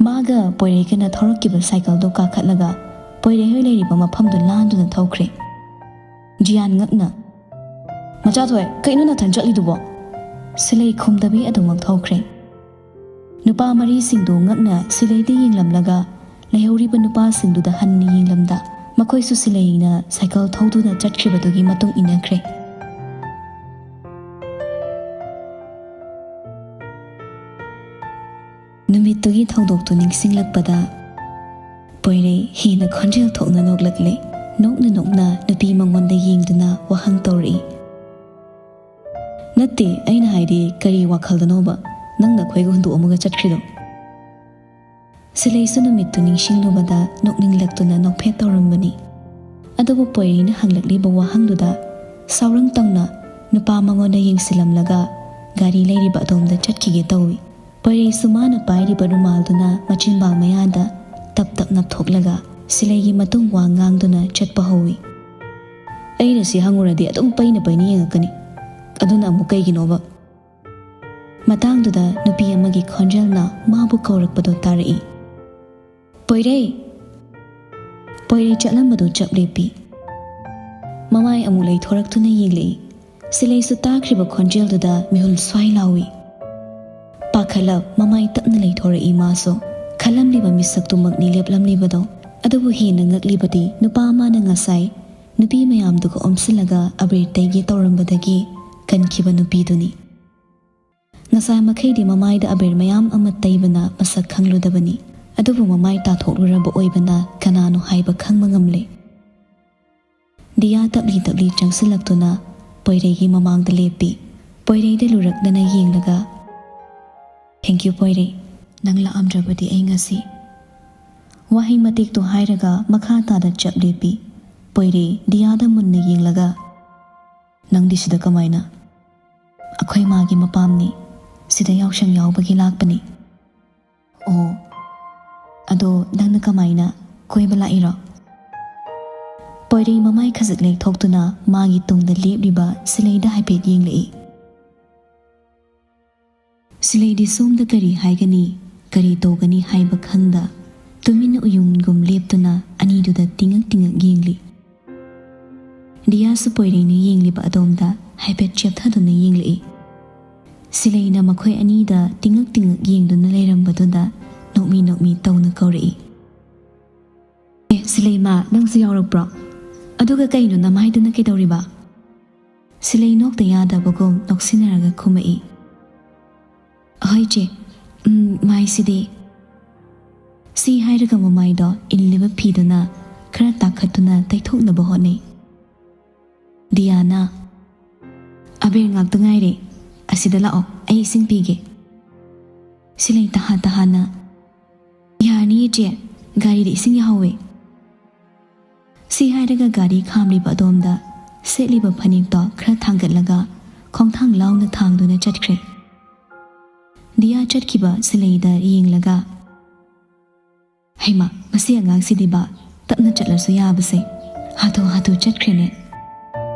ꯃꯥꯒ ꯄꯣꯏꯔꯩꯒꯅ ꯊꯧꯔꯛꯈꯤꯕ ꯁꯥꯏꯀꯜꯗꯣ ꯀꯥꯈꯠꯂꯒ ꯄꯣꯏꯔꯩ ꯍꯣꯏ ꯂꯩꯔꯤꯕ ꯃꯐꯝꯗꯨ ꯂꯥꯟꯗꯨꯅ ꯊꯧꯈ꯭ꯔꯦ꯫ ꯖꯤꯌꯥꯟ ꯉꯛꯅ, "ꯃꯆꯥꯊꯣꯏ, ꯀꯩꯅꯣ ꯅꯊꯟ ꯆꯠꯂꯤꯗꯨꯕꯣ?" ꯁꯤꯂꯩ ꯈꯨꯝꯗꯕꯤ ꯑꯗꯨꯃꯛ ꯊꯧꯈ꯭ꯔꯦ꯫ ꯅꯨꯄꯥ ꯃꯔꯤꯁꯤꯡꯗꯨ ꯉꯛꯅ ꯁꯤꯂꯩꯗ ꯌꯦꯡꯂꯝꯂꯒ ꯂꯩꯍꯧꯔꯤꯕ ꯅꯨꯄꯥꯁꯤꯡꯗꯨꯗ ꯍꯟꯅ ꯌꯦꯡꯂꯝꯗ ꯃꯈꯣꯏꯁꯨ ꯁꯤꯂꯩꯅ ꯁꯥꯏꯀꯜ ꯊꯧꯗꯨꯅ ꯆꯠꯈ꯭ꯔꯤꯕꯗꯨꯒꯤ ꯃꯇꯨꯡ ꯏꯟꯅꯈ꯭ꯔꯦ꯫ ꯅꯨꯃꯤꯠꯇꯨꯒꯤ ꯊꯧꯗꯣꯛꯇꯨ ꯅꯤꯡꯁꯤꯡꯂꯛꯄꯗ ꯄꯣꯏꯔꯩ ꯍꯦꯟꯅ ꯈꯣꯟꯖꯦꯜ ꯊꯣꯛꯅ ꯅꯣꯛꯂꯛꯂꯦ꯫ ꯅꯣꯛꯅ ꯅꯣꯛꯅ ꯅꯨꯄꯤ ꯃꯉꯣꯟꯗ ꯌꯦꯡꯗꯨꯅ ꯋꯥꯍꯪ ꯇꯧꯔꯛꯏ, "ꯅꯠꯇꯦ, ꯑꯩꯅ ꯍꯥꯏꯗꯤ ꯀꯔꯤ ꯋꯥꯈꯜꯗꯅꯣꯕ ꯅꯪꯅ ꯑꯩꯈꯣꯏꯒ ꯍꯨꯟꯗꯣꯛꯑꯝꯃꯒ ꯆꯠꯈ꯭ꯔꯤꯗꯣ?" ꯁꯤꯂꯩꯁꯨ ꯅꯨꯃꯤꯠꯇꯨ ꯅꯤꯡꯁꯤꯡꯂꯨꯕꯗ ꯅꯣꯛꯅꯤꯡꯂꯛꯇꯨꯅ ꯅꯣꯛꯐꯦꯠ ꯇꯧꯔꯝꯕꯅꯤ꯫ ꯑꯗꯨꯕꯨ ꯄꯣꯏꯔꯩꯅ ꯍꯪꯂꯛꯂꯤꯕ ꯋꯥꯍꯪꯗꯨꯗ ꯁꯥꯎꯔꯪ ꯇꯧꯅ ꯅꯨꯄꯥ ꯃꯉꯣꯟꯗ ꯌꯦꯡꯁꯤꯜꯂꯝꯂꯒ ꯒꯥꯔꯤ ꯂꯩꯔꯤꯕ ꯑꯗꯣꯝꯗ ꯆꯠꯈꯤꯒꯦ ꯇꯧꯏ꯫ ꯄꯣꯏꯔꯩꯁꯨ ꯃꯥꯅ ꯄꯥꯏꯔꯤꯕ ꯔꯨꯃꯥꯜꯗꯨꯅ ꯃꯆꯤꯟꯕꯥꯜ ꯃꯌꯥꯗ ꯇꯞ ꯇꯞ ꯅꯞꯊꯣꯛꯂꯒ ꯁꯤꯂꯩꯒꯤ ꯃꯇꯨꯡ ꯋꯥ ꯉꯥꯡꯗꯨꯅ ꯆꯠꯄ ꯍꯧꯏ꯫ "ꯑꯩꯅ ꯁꯤ ꯍꯪꯉꯨꯔꯗꯤ ꯑꯗꯨꯝ ꯄꯩꯅ ꯄꯩꯅ ꯌꯦꯡꯉꯛꯀꯅꯤ꯫ ꯑꯗꯨꯅ ꯑꯃꯨꯛ ꯀꯩꯒꯤꯅꯣꯕ?" ꯃꯇꯥꯡꯗꯨꯗ ꯅꯨꯄꯤ ꯑꯃꯒꯤ ꯈꯣꯟꯖꯦꯜꯅ ꯃꯥꯕꯨ ꯀꯧꯔꯛꯄꯗꯨ ꯇꯥꯔꯛꯏ꯫ "ꯄꯣꯏꯔꯩ!" ꯄꯣꯏꯔꯩ ꯆꯠꯂꯝꯕꯗꯨ ꯆꯞ ꯂꯦꯞꯄꯤ꯫ ꯃꯃꯥꯏ ꯑꯃꯨꯛ ꯂꯩꯊꯣꯔꯛꯇꯨꯅ ꯌꯦꯡꯂꯛꯏ꯫ ꯁꯤꯂꯩꯁꯨ ꯇꯥꯈ꯭ꯔꯤꯕ ꯈꯣꯟꯖꯦꯜꯗꯨꯗ ꯃꯤꯍꯨꯜ ꯁ꯭ꯋꯥꯏ ꯂꯥꯎꯏ꯫ ꯄꯥꯈꯠꯂꯞ ꯃꯃꯥꯏ ꯇꯞꯅ ꯂꯩꯊꯣꯔꯛꯏ ꯃꯥꯁꯨ꯫ ꯈꯜꯂꯝꯂꯤꯕ ꯃꯤꯁꯛꯇꯨꯃꯛꯅꯤ ꯂꯦꯞꯂꯝꯂꯤꯕꯗꯣ꯫ ꯑꯗꯨꯕꯨ ꯍꯦꯟꯅ ꯉꯛꯂꯤꯕꯗꯤ ꯅꯨꯄꯥ ꯑꯃꯅ ꯉꯁꯥꯏ ꯅꯨꯄꯤ ꯃꯌꯥꯝꯗꯨꯒ ꯑꯣꯝꯁꯤꯜꯂꯒ ꯑꯕꯤꯔ ꯇꯩꯒꯦ ꯇꯧꯔꯝꯕꯗꯒꯤ ꯀꯟꯈꯤꯕ ꯅꯨꯄꯤꯗꯨꯅꯤ꯫ ꯉꯁꯥꯏ ꯃꯈꯩꯗꯤ ꯃꯃꯥꯏꯗ ꯑꯕꯤꯔ ꯃꯌꯥꯝ ꯑꯃ ꯇꯩꯕꯅ ꯃꯁꯛ ꯈꯪꯂꯨꯗꯕꯅꯤ꯫ ꯑꯗꯨꯕꯨ ꯃꯃꯥꯏ ꯇꯥꯊꯣꯛꯂꯨꯔꯕ ꯑꯣꯏꯕꯅ ꯀꯅꯥꯅꯣ ꯍꯥꯏꯕ ꯈꯪꯕ ꯉꯝꯂꯦ꯫ ꯗꯤꯌꯥ ꯇꯞꯂꯤ ꯇꯞꯂꯤ ꯆꯪꯁꯤꯜꯂꯛꯇꯨꯅ ꯄꯣꯏꯔꯩꯒꯤ ꯃꯃꯥꯡꯗ ꯂꯦꯞꯄꯤ꯫ ꯄꯣꯏꯔꯩꯗ ꯂꯨꯔꯛꯅꯅ ꯌꯦꯡꯂꯒ, "Thank you, ꯄꯣꯏꯔꯩ꯫ ꯅꯪ ꯂꯥꯛꯑꯝꯗ꯭ꯔꯕꯗꯤ ꯑꯩ ꯉꯁꯤ"꯫ ꯋꯥꯍꯩ ꯃꯇꯦꯛꯇꯣ ꯍꯥꯏꯔꯒ ꯃꯈꯥ ꯇꯥꯗ ꯆꯞ ꯂꯦꯞꯄꯤ꯫ ꯄꯣꯏꯔꯩ ꯗꯤꯌꯥꯗ ꯃꯨꯟꯅ ꯌꯦꯡꯂꯒ, "ꯅꯪꯗꯤ ꯁꯤꯗ ꯀꯃꯥꯏꯅ?" "ꯑꯩꯈꯣꯏ ꯃꯥꯒꯤ ꯃꯄꯥꯝꯅꯤ꯫ ꯁꯤꯗ ꯌꯥꯎꯁꯪ ꯌꯥꯎꯕꯒꯤ ꯂꯥꯛꯄꯅꯤ"꯫ "ꯑꯣ, ꯑꯗꯣ ꯅꯪꯅ ꯀꯃꯥꯏꯅ, ꯀꯣꯏꯕ ꯂꯥꯛꯏꯔꯣ?" ꯄꯣꯏꯔꯩ ꯃꯃꯥꯏ ꯈꯖꯤꯛ ꯂꯩꯊꯣꯛꯇꯨꯅ ꯃꯥꯒꯤ ꯇꯨꯡꯗ ꯂꯦꯞꯂꯤꯕ ꯁꯤꯂꯩꯗ ꯍꯥꯏꯐꯦꯠ ꯌꯦꯡꯂꯛꯏ꯫ ꯁꯤꯂꯩꯗꯤ ꯁꯣꯝꯗ ꯀꯔꯤ ꯍꯥꯏꯒꯅꯤ, ꯀꯔꯤ ꯇꯧꯒꯅꯤ ꯍꯥꯏꯕ ꯈꯪꯗ ꯇꯨꯃꯤꯟꯅ ꯎꯌꯨꯡꯒꯨꯝ ꯂꯦꯞꯇꯨꯅ ꯑꯅꯤꯗꯨꯗ ꯇꯤꯡꯉꯛ ꯇꯤꯡꯉꯛ ꯌꯦꯡꯂꯤ꯫ ꯗꯤꯌꯥꯁꯨ ꯄꯣꯏꯔꯩꯅ ꯌꯦꯡꯂꯤꯕ ꯑꯗꯣꯝꯗ ꯍꯥꯏꯐꯦꯠ ꯆꯦꯞꯊꯗꯨꯅ ꯌꯦꯡꯂꯛꯏ꯫ ꯁꯤꯂꯩꯅ ꯃꯈꯣꯏ ꯑꯅꯤꯗ ꯇꯤꯡꯉꯛ ꯇꯤꯡꯉꯛ ꯌꯦꯡꯗꯨꯅ ꯂꯩꯔꯝꯕꯗꯨꯗ ꯅꯣꯛꯃꯤ ꯅꯣꯛꯃꯤ ꯇꯧꯅ ꯀꯧꯔꯛꯏ꯫ "ꯑꯦ, ꯁꯤꯂꯩꯃ, ꯅꯪꯁꯨ ꯌꯥꯎꯔꯛꯄ꯭ꯔꯣ? ꯑꯗꯨꯒ ꯀꯩꯅꯣ ꯅꯃꯥꯏꯗꯨꯅ ꯀꯩꯗꯧꯔꯤꯕ?" ꯁꯤꯂꯩ ꯅꯣꯛꯇ ꯌꯥꯗꯕꯒꯨꯝ ꯅꯣꯛꯁꯤꯟꯅꯔꯒ ꯈꯨꯝꯃꯛꯏ꯫ "ꯍꯣꯏ ꯆꯦ, ꯎꯝ, ꯃꯥꯏꯁꯤꯗꯤ꯫" ꯁꯤ ꯍꯥꯏꯔꯒ ꯃꯃꯥꯏꯗꯣ ꯏꯜꯂꯤꯕ ꯐꯤꯗꯨꯅ ꯈꯔ ꯇꯥꯈꯠꯇꯨꯅ ꯇꯩꯊꯣꯛꯅꯕ ꯍꯣꯠꯅꯩ꯫ ꯗꯤꯌꯥꯅ, "ꯑꯕꯦꯔ ꯉꯥꯛꯇ ꯉꯥꯏꯔꯦ, ꯑꯁꯤꯗ ꯂꯥꯛꯑꯣ, ꯑꯩ ꯏꯁꯤꯡ ꯄꯤꯒꯦ꯫" ꯁꯤꯂꯩ ꯇꯍꯥ ꯇꯍꯥꯅ, "ꯌꯥꯔꯅꯤ ꯏꯆꯦ, ꯒꯥꯔꯤꯗ ꯏꯁꯤꯡ ꯌꯥꯍꯧꯋꯦ꯫" ꯁꯤ ꯍꯥꯏꯔꯒ ꯒꯥꯔꯤ ꯈꯥꯝꯂꯤꯕ ꯑꯗꯣꯝꯗ ꯁꯦꯠꯂꯤꯕ ꯐꯅꯦꯛꯇꯣ ꯈꯔ ꯊꯥꯡꯒꯠꯂꯒ ꯈꯣꯡꯊꯥꯡ ꯂꯥꯎꯅ ꯊꯥꯡꯗꯨꯅ ꯆꯠꯈ꯭ꯔꯦ꯫ ꯗꯤꯌꯥ ꯆꯠꯈꯤꯕ ꯁꯤꯂꯩꯗ ꯌꯦꯡꯂꯒ, "ꯍꯩꯃꯥ, ꯃꯁꯤ ꯑꯉꯥꯡꯁꯤꯗꯤꯕ, ꯇꯞꯅ ꯆꯠꯂꯁꯨ ꯌꯥꯕꯁꯦ, ꯍꯥꯊꯨ ꯍꯥꯊꯨ ꯆꯠꯈ꯭ꯔꯦꯅꯦ꯫"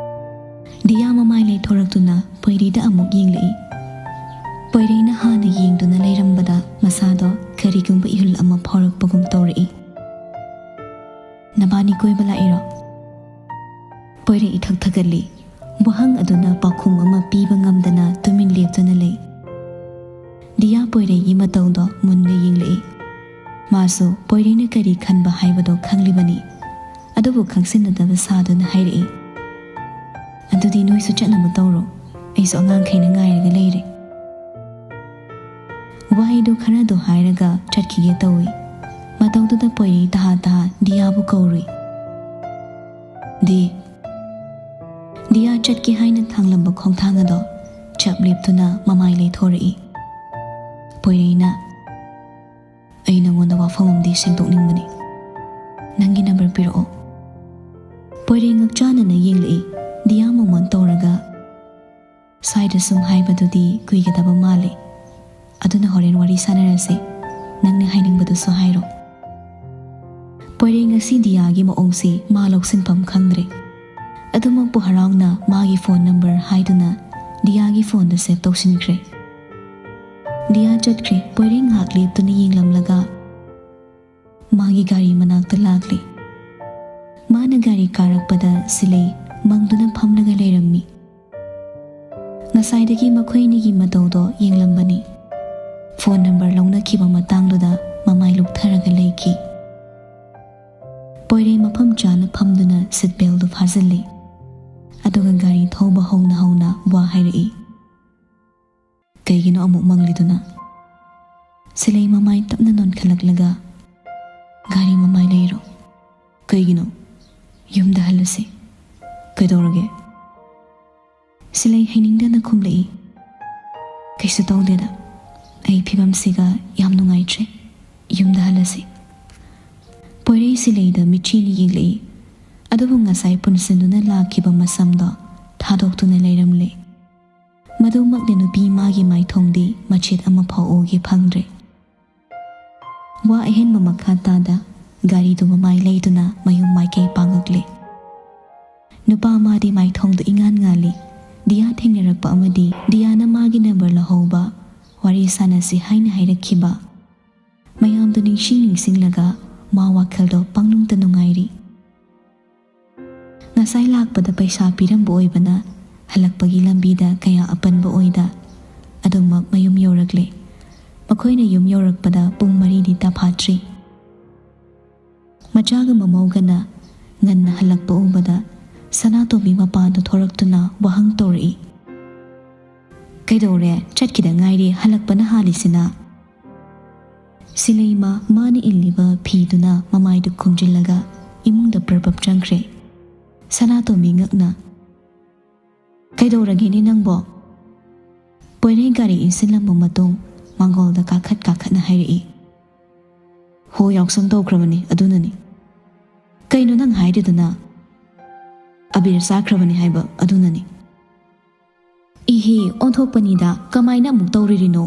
ꯗꯤꯌꯥ ꯃꯃꯥꯏ ꯂꯩꯊꯣꯔꯛꯇꯨꯅ ꯄꯣꯏꯔꯩꯗ ꯑꯃꯨꯛ ꯌꯦꯡꯂꯛꯏ꯫ ꯄꯣꯏꯔꯩꯅ ꯍꯥꯟꯅ ꯌꯦꯡꯗꯨꯅ ꯂꯩꯔꯝꯕꯗ ꯃꯁꯥꯗꯣ ꯀꯔꯤꯒꯨꯝꯕ ꯏꯍꯨꯜ ꯑꯃ ꯐꯥꯎꯔꯛꯄꯒꯨꯝ ꯇꯧꯔꯛꯏ꯫ "ꯅꯕꯥꯅꯤ ꯀꯣꯏꯕ ꯂꯥꯛꯏꯔꯣ?" ꯄꯣꯏꯔꯩ ꯏꯊꯛ ꯊꯛꯀꯠꯂꯤ꯫ ꯋꯥꯍꯪ ꯑꯗꯨꯅ ꯄꯥꯎꯈꯨꯝ ꯑꯃ ꯄꯤꯕ ꯉꯝꯗꯅ ꯇꯨꯃꯤꯟ ꯂꯦꯞꯇꯨꯅ ꯂꯩ꯫ ꯗꯤꯌꯥ ꯄꯣꯏꯔꯩꯒꯤ ꯃꯇꯧꯗꯣ ꯃꯨꯟꯅ ꯌꯦꯡꯂꯛꯏ꯫ ꯃꯥꯁꯨ ꯄꯣꯏꯔꯩꯅ ꯀꯔꯤ ꯈꯟꯕ ꯍꯥꯏꯕꯗꯣ ꯈꯪꯂꯤꯕꯅꯤ꯫ ꯑꯗꯨꯕꯨ ꯈꯪꯁꯤꯟꯅꯗꯕ ꯁꯥꯗꯨꯅ ꯍꯥꯏꯔꯛꯏ, "ꯑꯗꯨꯗꯤ ꯅꯣꯏꯁꯨ ꯆꯠꯅꯕ ꯇꯧꯔꯣ, ꯑꯩꯁꯨ ꯑꯉꯥꯡꯈꯩꯅ ꯉꯥꯏꯔꯒ ꯂꯩꯔꯦ꯫" ꯋꯥꯍꯩꯗꯨ ꯈꯔꯗꯨ ꯍꯥꯏꯔꯒ ꯆꯠꯈꯤꯒꯦ ꯇꯧꯏ꯫ ꯃꯇꯧꯗꯨꯗ ꯄꯣꯏꯔꯩ ꯇꯍꯥ ꯇꯍꯥ ꯗꯤꯌꯥꯕꯨ ꯀꯧꯔꯨꯏ꯫ "ꯗꯤ꯫" ꯗꯤꯌꯥ ꯆꯠꯀꯦ ꯍꯥꯏꯅ ꯊꯥꯡꯂꯝꯕ ꯈꯣꯡꯊꯥꯡ ꯑꯗꯣ ꯆꯞ ꯂꯦꯞꯇꯨꯅ ꯃꯃꯥꯏ ꯂꯩꯊꯣꯔꯛꯏ꯫ ꯄꯣꯏꯔꯩꯅ, "ꯑꯩ ꯅꯉꯣꯟꯗ ꯋꯥꯐꯝ ꯑꯃꯗꯤ ꯁꯦꯡꯗꯣꯛꯅꯤꯡꯕꯅꯤ꯫ ꯅꯪꯒꯤ ꯅꯝꯕꯔ ꯄꯤꯔꯛꯑꯣ꯫" ꯄꯣꯏꯔꯩ ꯉꯛꯆꯥꯅꯅ ꯌꯦꯡꯂꯛꯏ꯫ ꯗꯤꯌꯥ ꯃꯣꯃꯣꯟ ꯇꯧꯔꯒ, "ꯁ꯭ꯋꯥꯏꯗ ꯁꯨꯝ ꯍꯥꯏꯕꯗꯨꯗꯤ ꯀꯨꯏꯒꯗꯕ ꯃꯥꯜꯂꯦ꯫ ꯑꯗꯨꯅ ꯍꯣꯔꯦꯟ ꯋꯥꯔꯤ ꯁꯥꯟꯅꯔꯁꯦ꯫ ꯅꯪꯅ ꯍꯥꯏꯅꯤꯡꯕꯗꯨꯁꯨ ꯍꯥꯏꯔꯣ꯫" ꯄꯣꯏꯔꯩ ꯉꯁꯤ ꯗꯤꯌꯥꯒꯤ ꯃꯑꯣꯡꯁꯤ ꯃꯥ ꯂꯧꯁꯤꯟꯐꯝ ꯈꯪꯗ꯭ꯔꯦ꯫ ꯑꯗꯨꯃꯛꯄꯨ ꯍꯔꯥꯎꯅ ꯃꯥꯒꯤ ꯐꯣꯟ ꯅꯝꯕꯔ ꯍꯥꯏꯗꯨꯅ ꯗꯤꯌꯥꯒꯤ ꯐꯣꯟꯗ ꯁꯦꯚ ꯇꯧꯁꯤꯟꯈ꯭ꯔꯦ꯫ ꯗꯤꯌꯥ ꯆꯠꯈ꯭ꯔꯦ꯫ ꯄꯣꯏꯔꯩ ꯉꯥꯏꯍꯥꯛ ꯂꯦꯞꯇꯨꯅ ꯌꯦꯡꯂꯝꯂꯒ ꯃꯥꯒꯤ ꯒꯥꯔꯤ ꯃꯅꯥꯛꯇ ꯂꯥꯛꯂꯦ꯫ ꯃꯥꯅ ꯒꯥꯔꯤ ꯀꯥꯔꯛꯄꯗ ꯁꯤꯂꯩ ꯃꯪꯗꯨꯅ ꯐꯝꯂꯒ ꯂꯩꯔꯝꯃꯤ꯫ ꯉꯁꯥꯏꯗꯒꯤ ꯃꯈꯣꯏꯅꯤꯒꯤ ꯃꯇꯧꯗꯣ ꯌꯦꯡꯂꯝꯕꯅꯤ꯫ ꯐꯣꯟ ꯅꯝꯕꯔ ꯂꯧꯅꯈꯤꯕ ꯃꯇꯥꯡꯗꯨꯗ ꯃꯃꯥꯏ ꯂꯨꯞꯊꯔꯒ ꯂꯩꯈꯤ꯫ ꯄꯣꯏꯔꯩ ꯃꯐꯝ ꯆꯥꯅ ꯐꯝꯗꯨꯅ ꯁꯤꯠ ꯕꯦꯜꯗꯨ ꯐꯥꯖꯤꯜꯂꯤ꯫ ꯑꯗꯨꯒ ꯒꯥꯔꯤ ꯊꯧꯕ ꯍꯧꯅ ꯍꯧꯅ ꯋꯥ ꯍꯥꯏꯔꯛꯏ꯫ "ꯀꯩꯒꯤꯅꯣ ꯑꯃꯨꯛ ꯃꯪꯂꯤꯗꯨꯅ?" ꯁꯤꯂꯩ ꯃꯃꯥꯏ ꯇꯞꯅ ꯅꯣꯟꯈꯠꯂꯛꯂꯒ, "ꯒꯥꯔꯤ ꯃꯃꯥꯏ ꯂꯩꯔꯣ꯫ ꯀꯩꯒꯤꯅꯣ? ꯌꯨꯝꯗ ꯍꯜꯂꯁꯤ꯫ ꯀꯩꯗꯧꯔꯒꯦ?" ꯁꯤꯂꯩ ꯍꯩꯅꯤꯡꯗꯅ ꯈꯨꯝꯂꯛꯏ꯫ "ꯀꯩꯁꯨ ꯇꯧꯗꯦꯗ꯫ ꯑꯩ ꯐꯤꯕꯝꯁꯤꯒ ꯌꯥꯝ ꯅꯨꯡꯉꯥꯏꯇ꯭ꯔꯦ꯫ ꯌꯨꯝꯗ ꯍꯜꯂꯁꯤ꯫" ꯄꯣꯏꯔꯩ ꯁꯤꯂꯩꯗ ꯃꯤꯠꯆꯤꯅ ꯌꯦꯡꯂꯛꯏ꯫ ꯑꯗꯨꯕꯨ ꯉꯁꯥꯏ ꯄꯨꯟꯁꯤꯟꯗꯨꯅ ꯂꯥꯛꯈꯤꯕ ꯃꯁꯝꯗꯣ ꯊꯥꯗꯣꯛꯇꯨꯅ ꯂꯩꯔꯝꯂꯦ꯫ ꯃꯗꯨꯃꯛꯅ ꯅꯨꯄꯤ ꯃꯥꯒꯤ ꯃꯥꯏꯊꯣꯡꯗꯤ ꯃꯆꯦꯠ ꯑꯃꯐꯥꯎ ꯎꯒꯦ ꯐꯪꯗ꯭ꯔꯦ꯫ ꯋꯥ ꯑꯍꯦꯟꯕ ꯃꯈꯥ ꯇꯥꯗ ꯒꯥꯔꯤꯗꯨ ꯃꯃꯥꯏ ꯂꯩꯗꯨꯅ ꯃꯌꯨꯝ ꯃꯥꯏꯀꯩ ꯄꯥꯡꯉꯛꯂꯦ꯫ ꯅꯨꯄꯥ ꯃꯥꯗꯤ ꯃꯥꯏꯊꯣꯡꯗꯨ ꯏꯉꯥꯟ ꯉꯥꯜꯂꯤ꯫ ꯗꯤꯌꯥ ꯊꯦꯡꯅꯔꯛꯄ ꯑꯃꯗꯤ ꯗꯤꯌꯥꯅ ꯃꯥꯒꯤ ꯅꯝꯕꯔ ꯂꯧꯍꯧꯕ, ꯋꯥꯔꯤ ꯁꯥꯟꯅꯁꯤ ꯍꯥꯏꯅ ꯍꯥꯏꯔꯛꯈꯤꯕ ꯃꯌꯥꯝꯗꯨ ꯅꯤꯡꯁꯤꯡ ꯅꯤꯡꯁꯤꯡꯂꯒ ꯃꯥ ꯋꯥꯈꯜꯗꯣ ꯄꯪꯅꯨꯡꯗ ꯅꯨꯡꯉꯥꯏꯔꯤ꯫ ꯉꯁꯥꯏ ꯂꯥꯛꯄꯗ ꯄꯩꯁꯥ ꯄꯤꯔꯝꯕ ꯑꯣꯏꯕꯅ ꯍꯜꯂꯛꯄꯒꯤ ꯂꯝꯕꯤꯗ ꯀꯌꯥ ꯑꯄꯟꯕ ꯑꯣꯏꯗ꯫ ꯑꯗꯨꯃꯛ ꯃꯌꯨꯝ ꯌꯧꯔꯛꯂꯦ꯫ ꯃꯈꯣꯏꯅ ꯌꯨꯝ ꯌꯧꯔꯛꯄꯗ ꯄꯨꯡ ꯃꯔꯤꯗꯤ ꯇꯥꯐꯥꯠꯇ꯭ꯔꯤ꯫ ꯃꯆꯥꯒ ꯃꯃꯧꯒꯅ ꯉꯟꯅ ꯍꯜꯂꯛꯄ ꯎꯕꯗ ꯁꯅꯥꯇꯣꯝꯕꯤ ꯃꯄꯥꯟꯗ ꯊꯣꯔꯛꯇꯨꯅ ꯋꯥꯍꯪ ꯇꯧꯔꯛꯏ꯫ "ꯀꯩꯗꯧꯔꯦ? ꯆꯠꯈꯤꯗ ꯉꯥꯏꯔꯤ, ꯍꯜꯂꯛꯄꯅ ꯍꯥꯜꯂꯤꯁꯤꯅ?" ꯁꯤꯂꯩꯃ ꯃꯥꯅ ꯏꯜꯂꯤꯕ ꯐꯤꯗꯨꯅ ꯃꯃꯥꯏꯗꯨ ꯈꯨꯝꯖꯤꯜꯂꯒ ꯏꯃꯨꯡꯗ ꯄ꯭ꯔꯞ ꯄ꯭ꯔꯞ ꯆꯪꯈ꯭ꯔꯦ꯫ ꯁꯅꯥꯇꯣꯝꯕꯤ ꯉꯛꯅ, "ꯀꯩꯗꯧꯔꯒꯦꯅꯦ ꯅꯪꯕꯣ?" ꯄꯣꯏꯔꯩ ꯒꯥꯔꯤ ꯏꯟꯁꯤꯜꯂꯝꯕ ꯃꯇꯨꯡ ꯃꯥꯡꯒꯣꯜꯗ ꯀꯥꯈꯠ ꯀꯥꯈꯠꯅ ꯍꯥꯏꯔꯛꯏ꯫ "ꯍꯣ ꯌꯥꯎꯁꯪ ꯇꯧꯈ꯭ꯔꯕꯅꯤ, ꯑꯗꯨꯅꯅꯤ꯫" "ꯀꯩꯅꯣ ꯅꯪ ꯍꯥꯏꯔꯤꯗꯨꯅ?" "ꯑꯕꯤꯔ ꯆꯥꯈ꯭ꯔꯕꯅꯤ ꯍꯥꯏꯕ, ꯑꯗꯨꯅꯅꯤ꯫" "ꯏꯍꯤ, ꯑꯣꯟꯊꯣꯛꯄꯅꯤꯗ, ꯀꯃꯥꯏꯅ ꯑꯃꯨꯛ ꯇꯧꯔꯤꯔꯤꯅꯣ?"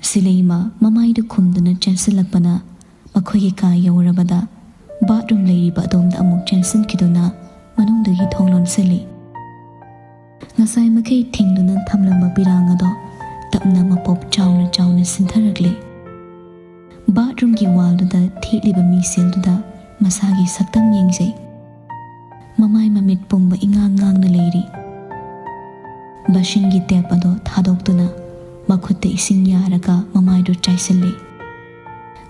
ꯁꯤꯂꯩꯃ ꯃꯃꯥꯏꯗꯨ ꯈꯨꯝꯗꯨꯅ ꯆꯦꯟꯁꯤꯜꯂꯛꯄꯅ ꯑꯩꯈꯣꯏꯒꯤ ꯀꯥ ꯌꯧꯔꯕꯗ ꯕꯥꯠꯔꯨꯝ ꯂꯩꯔꯤꯕ ꯑꯗꯣꯝꯗ ꯑꯃꯨꯛ ꯆꯦꯟꯁꯤꯟꯈꯤꯗꯨꯅ ꯃꯅꯨꯡꯗꯒꯤ ꯊꯣꯡ ꯂꯣꯟꯁꯤꯜꯂꯤ꯫ ꯉꯁꯥꯏ ꯃꯈꯩ ꯊꯤꯡꯗꯨꯅ ꯊꯝꯂꯝꯕ ꯄꯤꯔꯥꯡ ꯑꯗꯣ ꯇꯞꯅ ꯃꯄꯣꯞ ꯆꯥꯎꯅ ꯆꯥꯎꯅ ꯁꯤꯟꯊꯔꯛꯂꯦ꯫ ꯕꯥꯠꯔꯨꯝꯒꯤ ꯋꯥꯜꯗꯨꯗ ꯊꯦꯠꯂꯤꯕ ꯃꯤꯡꯁꯦꯜꯗꯨꯗ ꯃꯁꯥꯒꯤ ꯁꯛꯇꯝ ꯌꯦꯡꯖꯩ꯫ ꯃꯃꯥꯏ ꯃꯃꯤꯠ ꯄꯨꯝꯕ ꯏꯉꯥꯡ ꯉꯥꯡꯅ ꯂꯩꯔꯤ꯫ ꯕꯥꯁꯤꯟꯒꯤ ꯇꯦꯞ ꯑꯗꯣ ꯊꯥꯗꯣꯛꯇꯨꯅ ꯃꯈꯨꯠꯇ ꯏꯁꯤꯡ ꯌꯥꯔꯒ ꯃꯃꯥꯏꯗꯨ ꯆꯥꯏꯁꯤꯜꯂꯤ꯫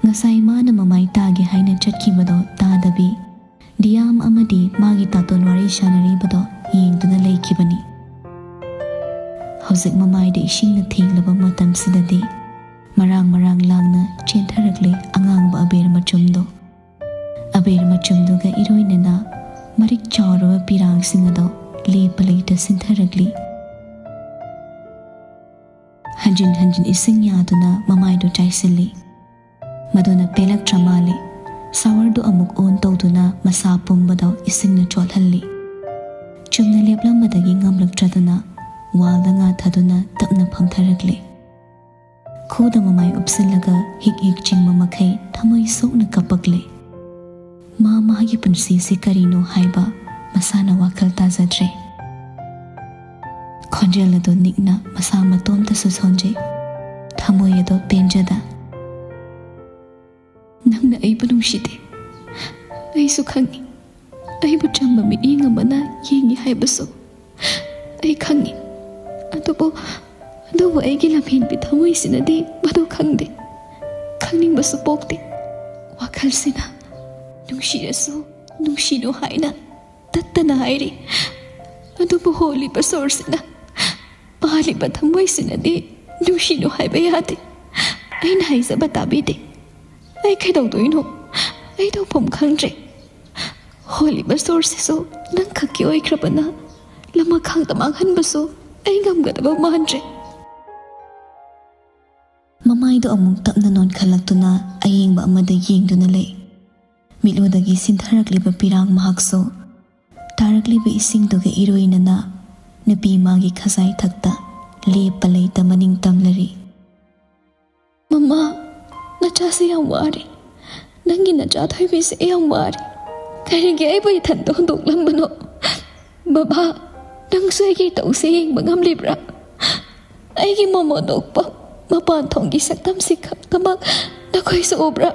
ꯉꯁꯥꯏ ꯃꯥꯅ ꯃꯃꯥꯏ ꯇꯥꯒꯦ ꯍꯥꯏꯅ ꯆꯠꯈꯤꯕꯗꯣ ꯇꯥꯗꯕꯤ, ꯗꯤꯌꯥꯝ ꯑꯃꯗꯤ ꯃꯥꯒꯤ ꯇꯥꯇꯣꯟ ꯋꯥꯔꯤ ꯁꯥꯟꯅꯔꯤꯕꯗꯣ ꯌꯦꯡꯗꯨꯅ ꯂꯩꯈꯤꯕꯅꯤ꯫ ꯍꯧꯖꯤꯛ ꯃꯃꯥꯏꯗ ꯏꯁꯤꯡꯅ ꯊꯦꯡꯂꯕ ꯃꯇꯝꯁꯤꯗꯗꯤ ꯃꯔꯥꯡ ꯃꯔꯥꯡ ꯂꯥꯡꯅ ꯆꯦꯟꯊꯔꯛꯂꯦ ꯑꯉꯥꯡꯕ ꯑꯕꯦꯔ ꯃꯆꯨꯝꯗꯣ꯫ ꯑꯕꯦꯔ ꯃꯆꯨꯝꯗꯨꯒ ꯏꯔꯣꯏꯅꯅ ꯃꯔꯤꯛ ꯆꯥꯎꯔꯕ ꯄꯤꯔꯥꯡꯁꯤꯡ ꯑꯗꯣ ꯂꯦꯞꯄ ꯂꯩꯇ ꯁꯤꯟꯊꯔꯛꯂꯤ꯫ ꯍꯟꯖꯤꯟ ꯍꯟꯖꯤꯟ ꯏꯁꯤꯡ ꯌꯥꯗꯨꯅ ꯃꯃꯥꯏꯗꯨ ꯆꯥꯏꯁꯤꯜꯂꯤ꯫ ꯃꯗꯨꯅ ꯄꯦꯜꯂꯛꯇ꯭ꯔ ꯃꯥꯜꯂꯦ꯫ ꯁꯥꯋꯔꯗꯨ ꯑꯃꯨꯛ ꯑꯣꯟ ꯇꯧꯗꯨꯅ ꯃꯁꯥ ꯄꯨꯝꯕꯗꯣ ꯏꯁꯤꯡꯅ ꯆꯣꯠꯍꯜꯂꯤ꯫ ꯆꯨꯝꯅ ꯂꯦꯞꯂꯝꯕꯗꯒꯤ ꯉꯝꯂꯛꯇ꯭ꯔꯗꯨꯅ ꯋꯥꯜꯗ ꯉꯥꯊꯗꯨꯅ ꯇꯞꯅ ꯐꯝꯊꯔꯛꯂꯦ꯫ ꯈꯨꯗ ꯃꯃꯥꯏ ꯎꯞꯁꯤꯜꯂꯒ ꯍꯤꯛ ꯍꯤꯛ ꯆꯤꯡꯕ ꯃꯈꯩ ꯊꯃꯣꯏ ꯁꯣꯛꯅ ꯀꯞꯄꯛꯂꯦ꯫ ꯃꯥ ꯃꯥꯒꯤ ꯄꯨꯟꯁꯤꯁꯤ ꯀꯔꯤꯅꯣ ꯍꯥꯏꯕ ꯃꯁꯥꯅ ꯋꯥꯈꯜ ꯇꯥꯖꯗ꯭ꯔꯦ꯫ ꯈꯣꯟꯖꯦꯜ ꯑꯗꯨ ꯅꯤꯛꯅ ꯃꯁꯥ ꯃꯇꯣꯝꯇꯁꯨ ꯁꯣꯟꯖꯩ꯫ ꯊꯃꯣꯏ ꯑꯗꯨ ꯄꯦꯟꯖꯗ꯫ "ꯅꯪꯅ ꯑꯩꯕꯨ ꯅꯨꯡꯁꯤꯗꯦ꯫ ꯑꯩꯁꯨ ꯈꯪꯏ꯫ ꯑꯩꯕꯨ ꯆꯝꯕ ꯃꯤꯠꯌꯦꯡ ꯑꯃꯅ ꯌꯦꯡꯏ ꯍꯥꯏꯕꯁꯨ ꯑꯩ ꯈꯪꯏ꯫ ꯑꯗꯨꯕꯨ, ꯑꯗꯨꯕꯨ ꯑꯩꯒꯤ ꯂꯝꯍꯦꯟꯕꯤ ꯊꯃꯣꯏꯁꯤꯅꯗꯤ ꯃꯗꯨ ꯈꯪꯗꯦ꯫ ꯈꯪꯅꯤꯡꯕꯁꯨ ꯄꯣꯛꯇꯦ꯫ ꯋꯥꯈꯜꯁꯤꯅ ꯅꯨꯡꯁꯤꯔꯁꯨ ꯅꯨꯡꯁꯤꯅꯨ ꯍꯥꯏꯅ ꯇꯠꯇꯅ ꯍꯥꯏꯔꯤ꯫ ꯑꯗꯨꯕꯨ ꯍꯣꯜꯂꯤꯕ ꯁꯣꯔꯁꯤꯅ, ꯄꯥꯜꯂꯤꯕ ꯊꯃꯣꯏꯁꯤꯅꯗꯤ ꯅꯨꯡꯁꯤꯅꯨ ꯍꯥꯏꯕ ꯌꯥꯗꯦ꯫ ꯑꯩꯅ ꯍꯥꯏꯖꯕ ꯇꯥꯕꯤꯗꯦ꯫ ꯑꯩ ꯀꯩꯗꯧꯗꯣꯏꯅꯣ? ꯑꯩ ꯇꯧꯐꯝ ꯈꯪꯗ꯭ꯔꯦ꯫ ꯍꯣꯜꯂꯤꯕ ꯁꯣꯔꯁꯤꯁꯨ ꯅꯪ ꯈꯛꯀꯤ ꯑꯣꯏꯈ꯭ꯔꯕꯅ, ꯂꯃꯈꯥꯡꯗ ꯃꯥꯡꯍꯟꯕꯁꯨ ꯑꯩ ꯉꯝꯒꯗꯕ ꯃꯥꯟꯗ꯭ꯔꯦ꯫" ꯃꯃꯥꯏꯗꯨ ꯑꯃꯨꯛ ꯇꯞꯅ ꯅꯣꯟꯈꯠꯂꯛꯇꯨꯅ ꯑꯌꯦꯡꯕ ꯑꯃꯗ ꯌꯦꯡꯗꯨꯅ ꯂꯩ꯫ ꯃꯤꯠꯂꯨꯗꯒꯤ ꯁꯤꯟꯊꯔꯛꯂꯤꯕ ꯄꯤꯔꯥꯡ ꯃꯍꯥꯛꯁꯨ ꯇꯥꯔꯛꯂꯤꯕ ꯏꯁꯤꯡꯗꯨꯒ ꯏꯔꯣꯏꯅꯅ ꯅꯨꯄꯤ ꯃꯥꯒꯤ ꯈꯖꯥꯏ ꯊꯛꯇ ꯂꯦꯞꯄ ꯂꯩꯇ ꯃꯅꯤꯡ ꯇꯝꯂꯔꯤ꯫ "ꯃꯃꯥ, ꯅꯆꯥꯁꯤ ꯌꯥꯝ ꯋꯥꯔꯦ꯫ "ꯅꯪꯒꯤ ꯅꯆꯥ ꯊꯣꯏꯕꯤꯁꯦ ꯌꯥꯝ ꯋꯥꯔꯦ꯫ ꯀꯔꯤꯒꯤ ꯑꯩꯕꯨ ꯏꯊꯟꯇ ꯍꯨꯟꯗꯣꯛꯂꯝꯕꯅꯣ? ꯕꯕꯥ, ꯅꯪꯁꯨ ꯑꯩꯒꯤ ꯏꯇꯧꯁꯦ ꯌꯦꯡꯕ ꯉꯝꯂꯤꯕ꯭ꯔꯥ? ꯑꯩꯒꯤ ꯃꯣꯃꯣꯟ ꯅꯣꯛꯄ ꯃꯄꯥꯟ ꯊꯣꯡꯒꯤ ꯁꯛꯇꯝꯁꯤ ꯈꯛꯇꯃꯛ ꯅꯈꯣꯏꯁꯨ ꯎꯕ꯭ꯔꯥ?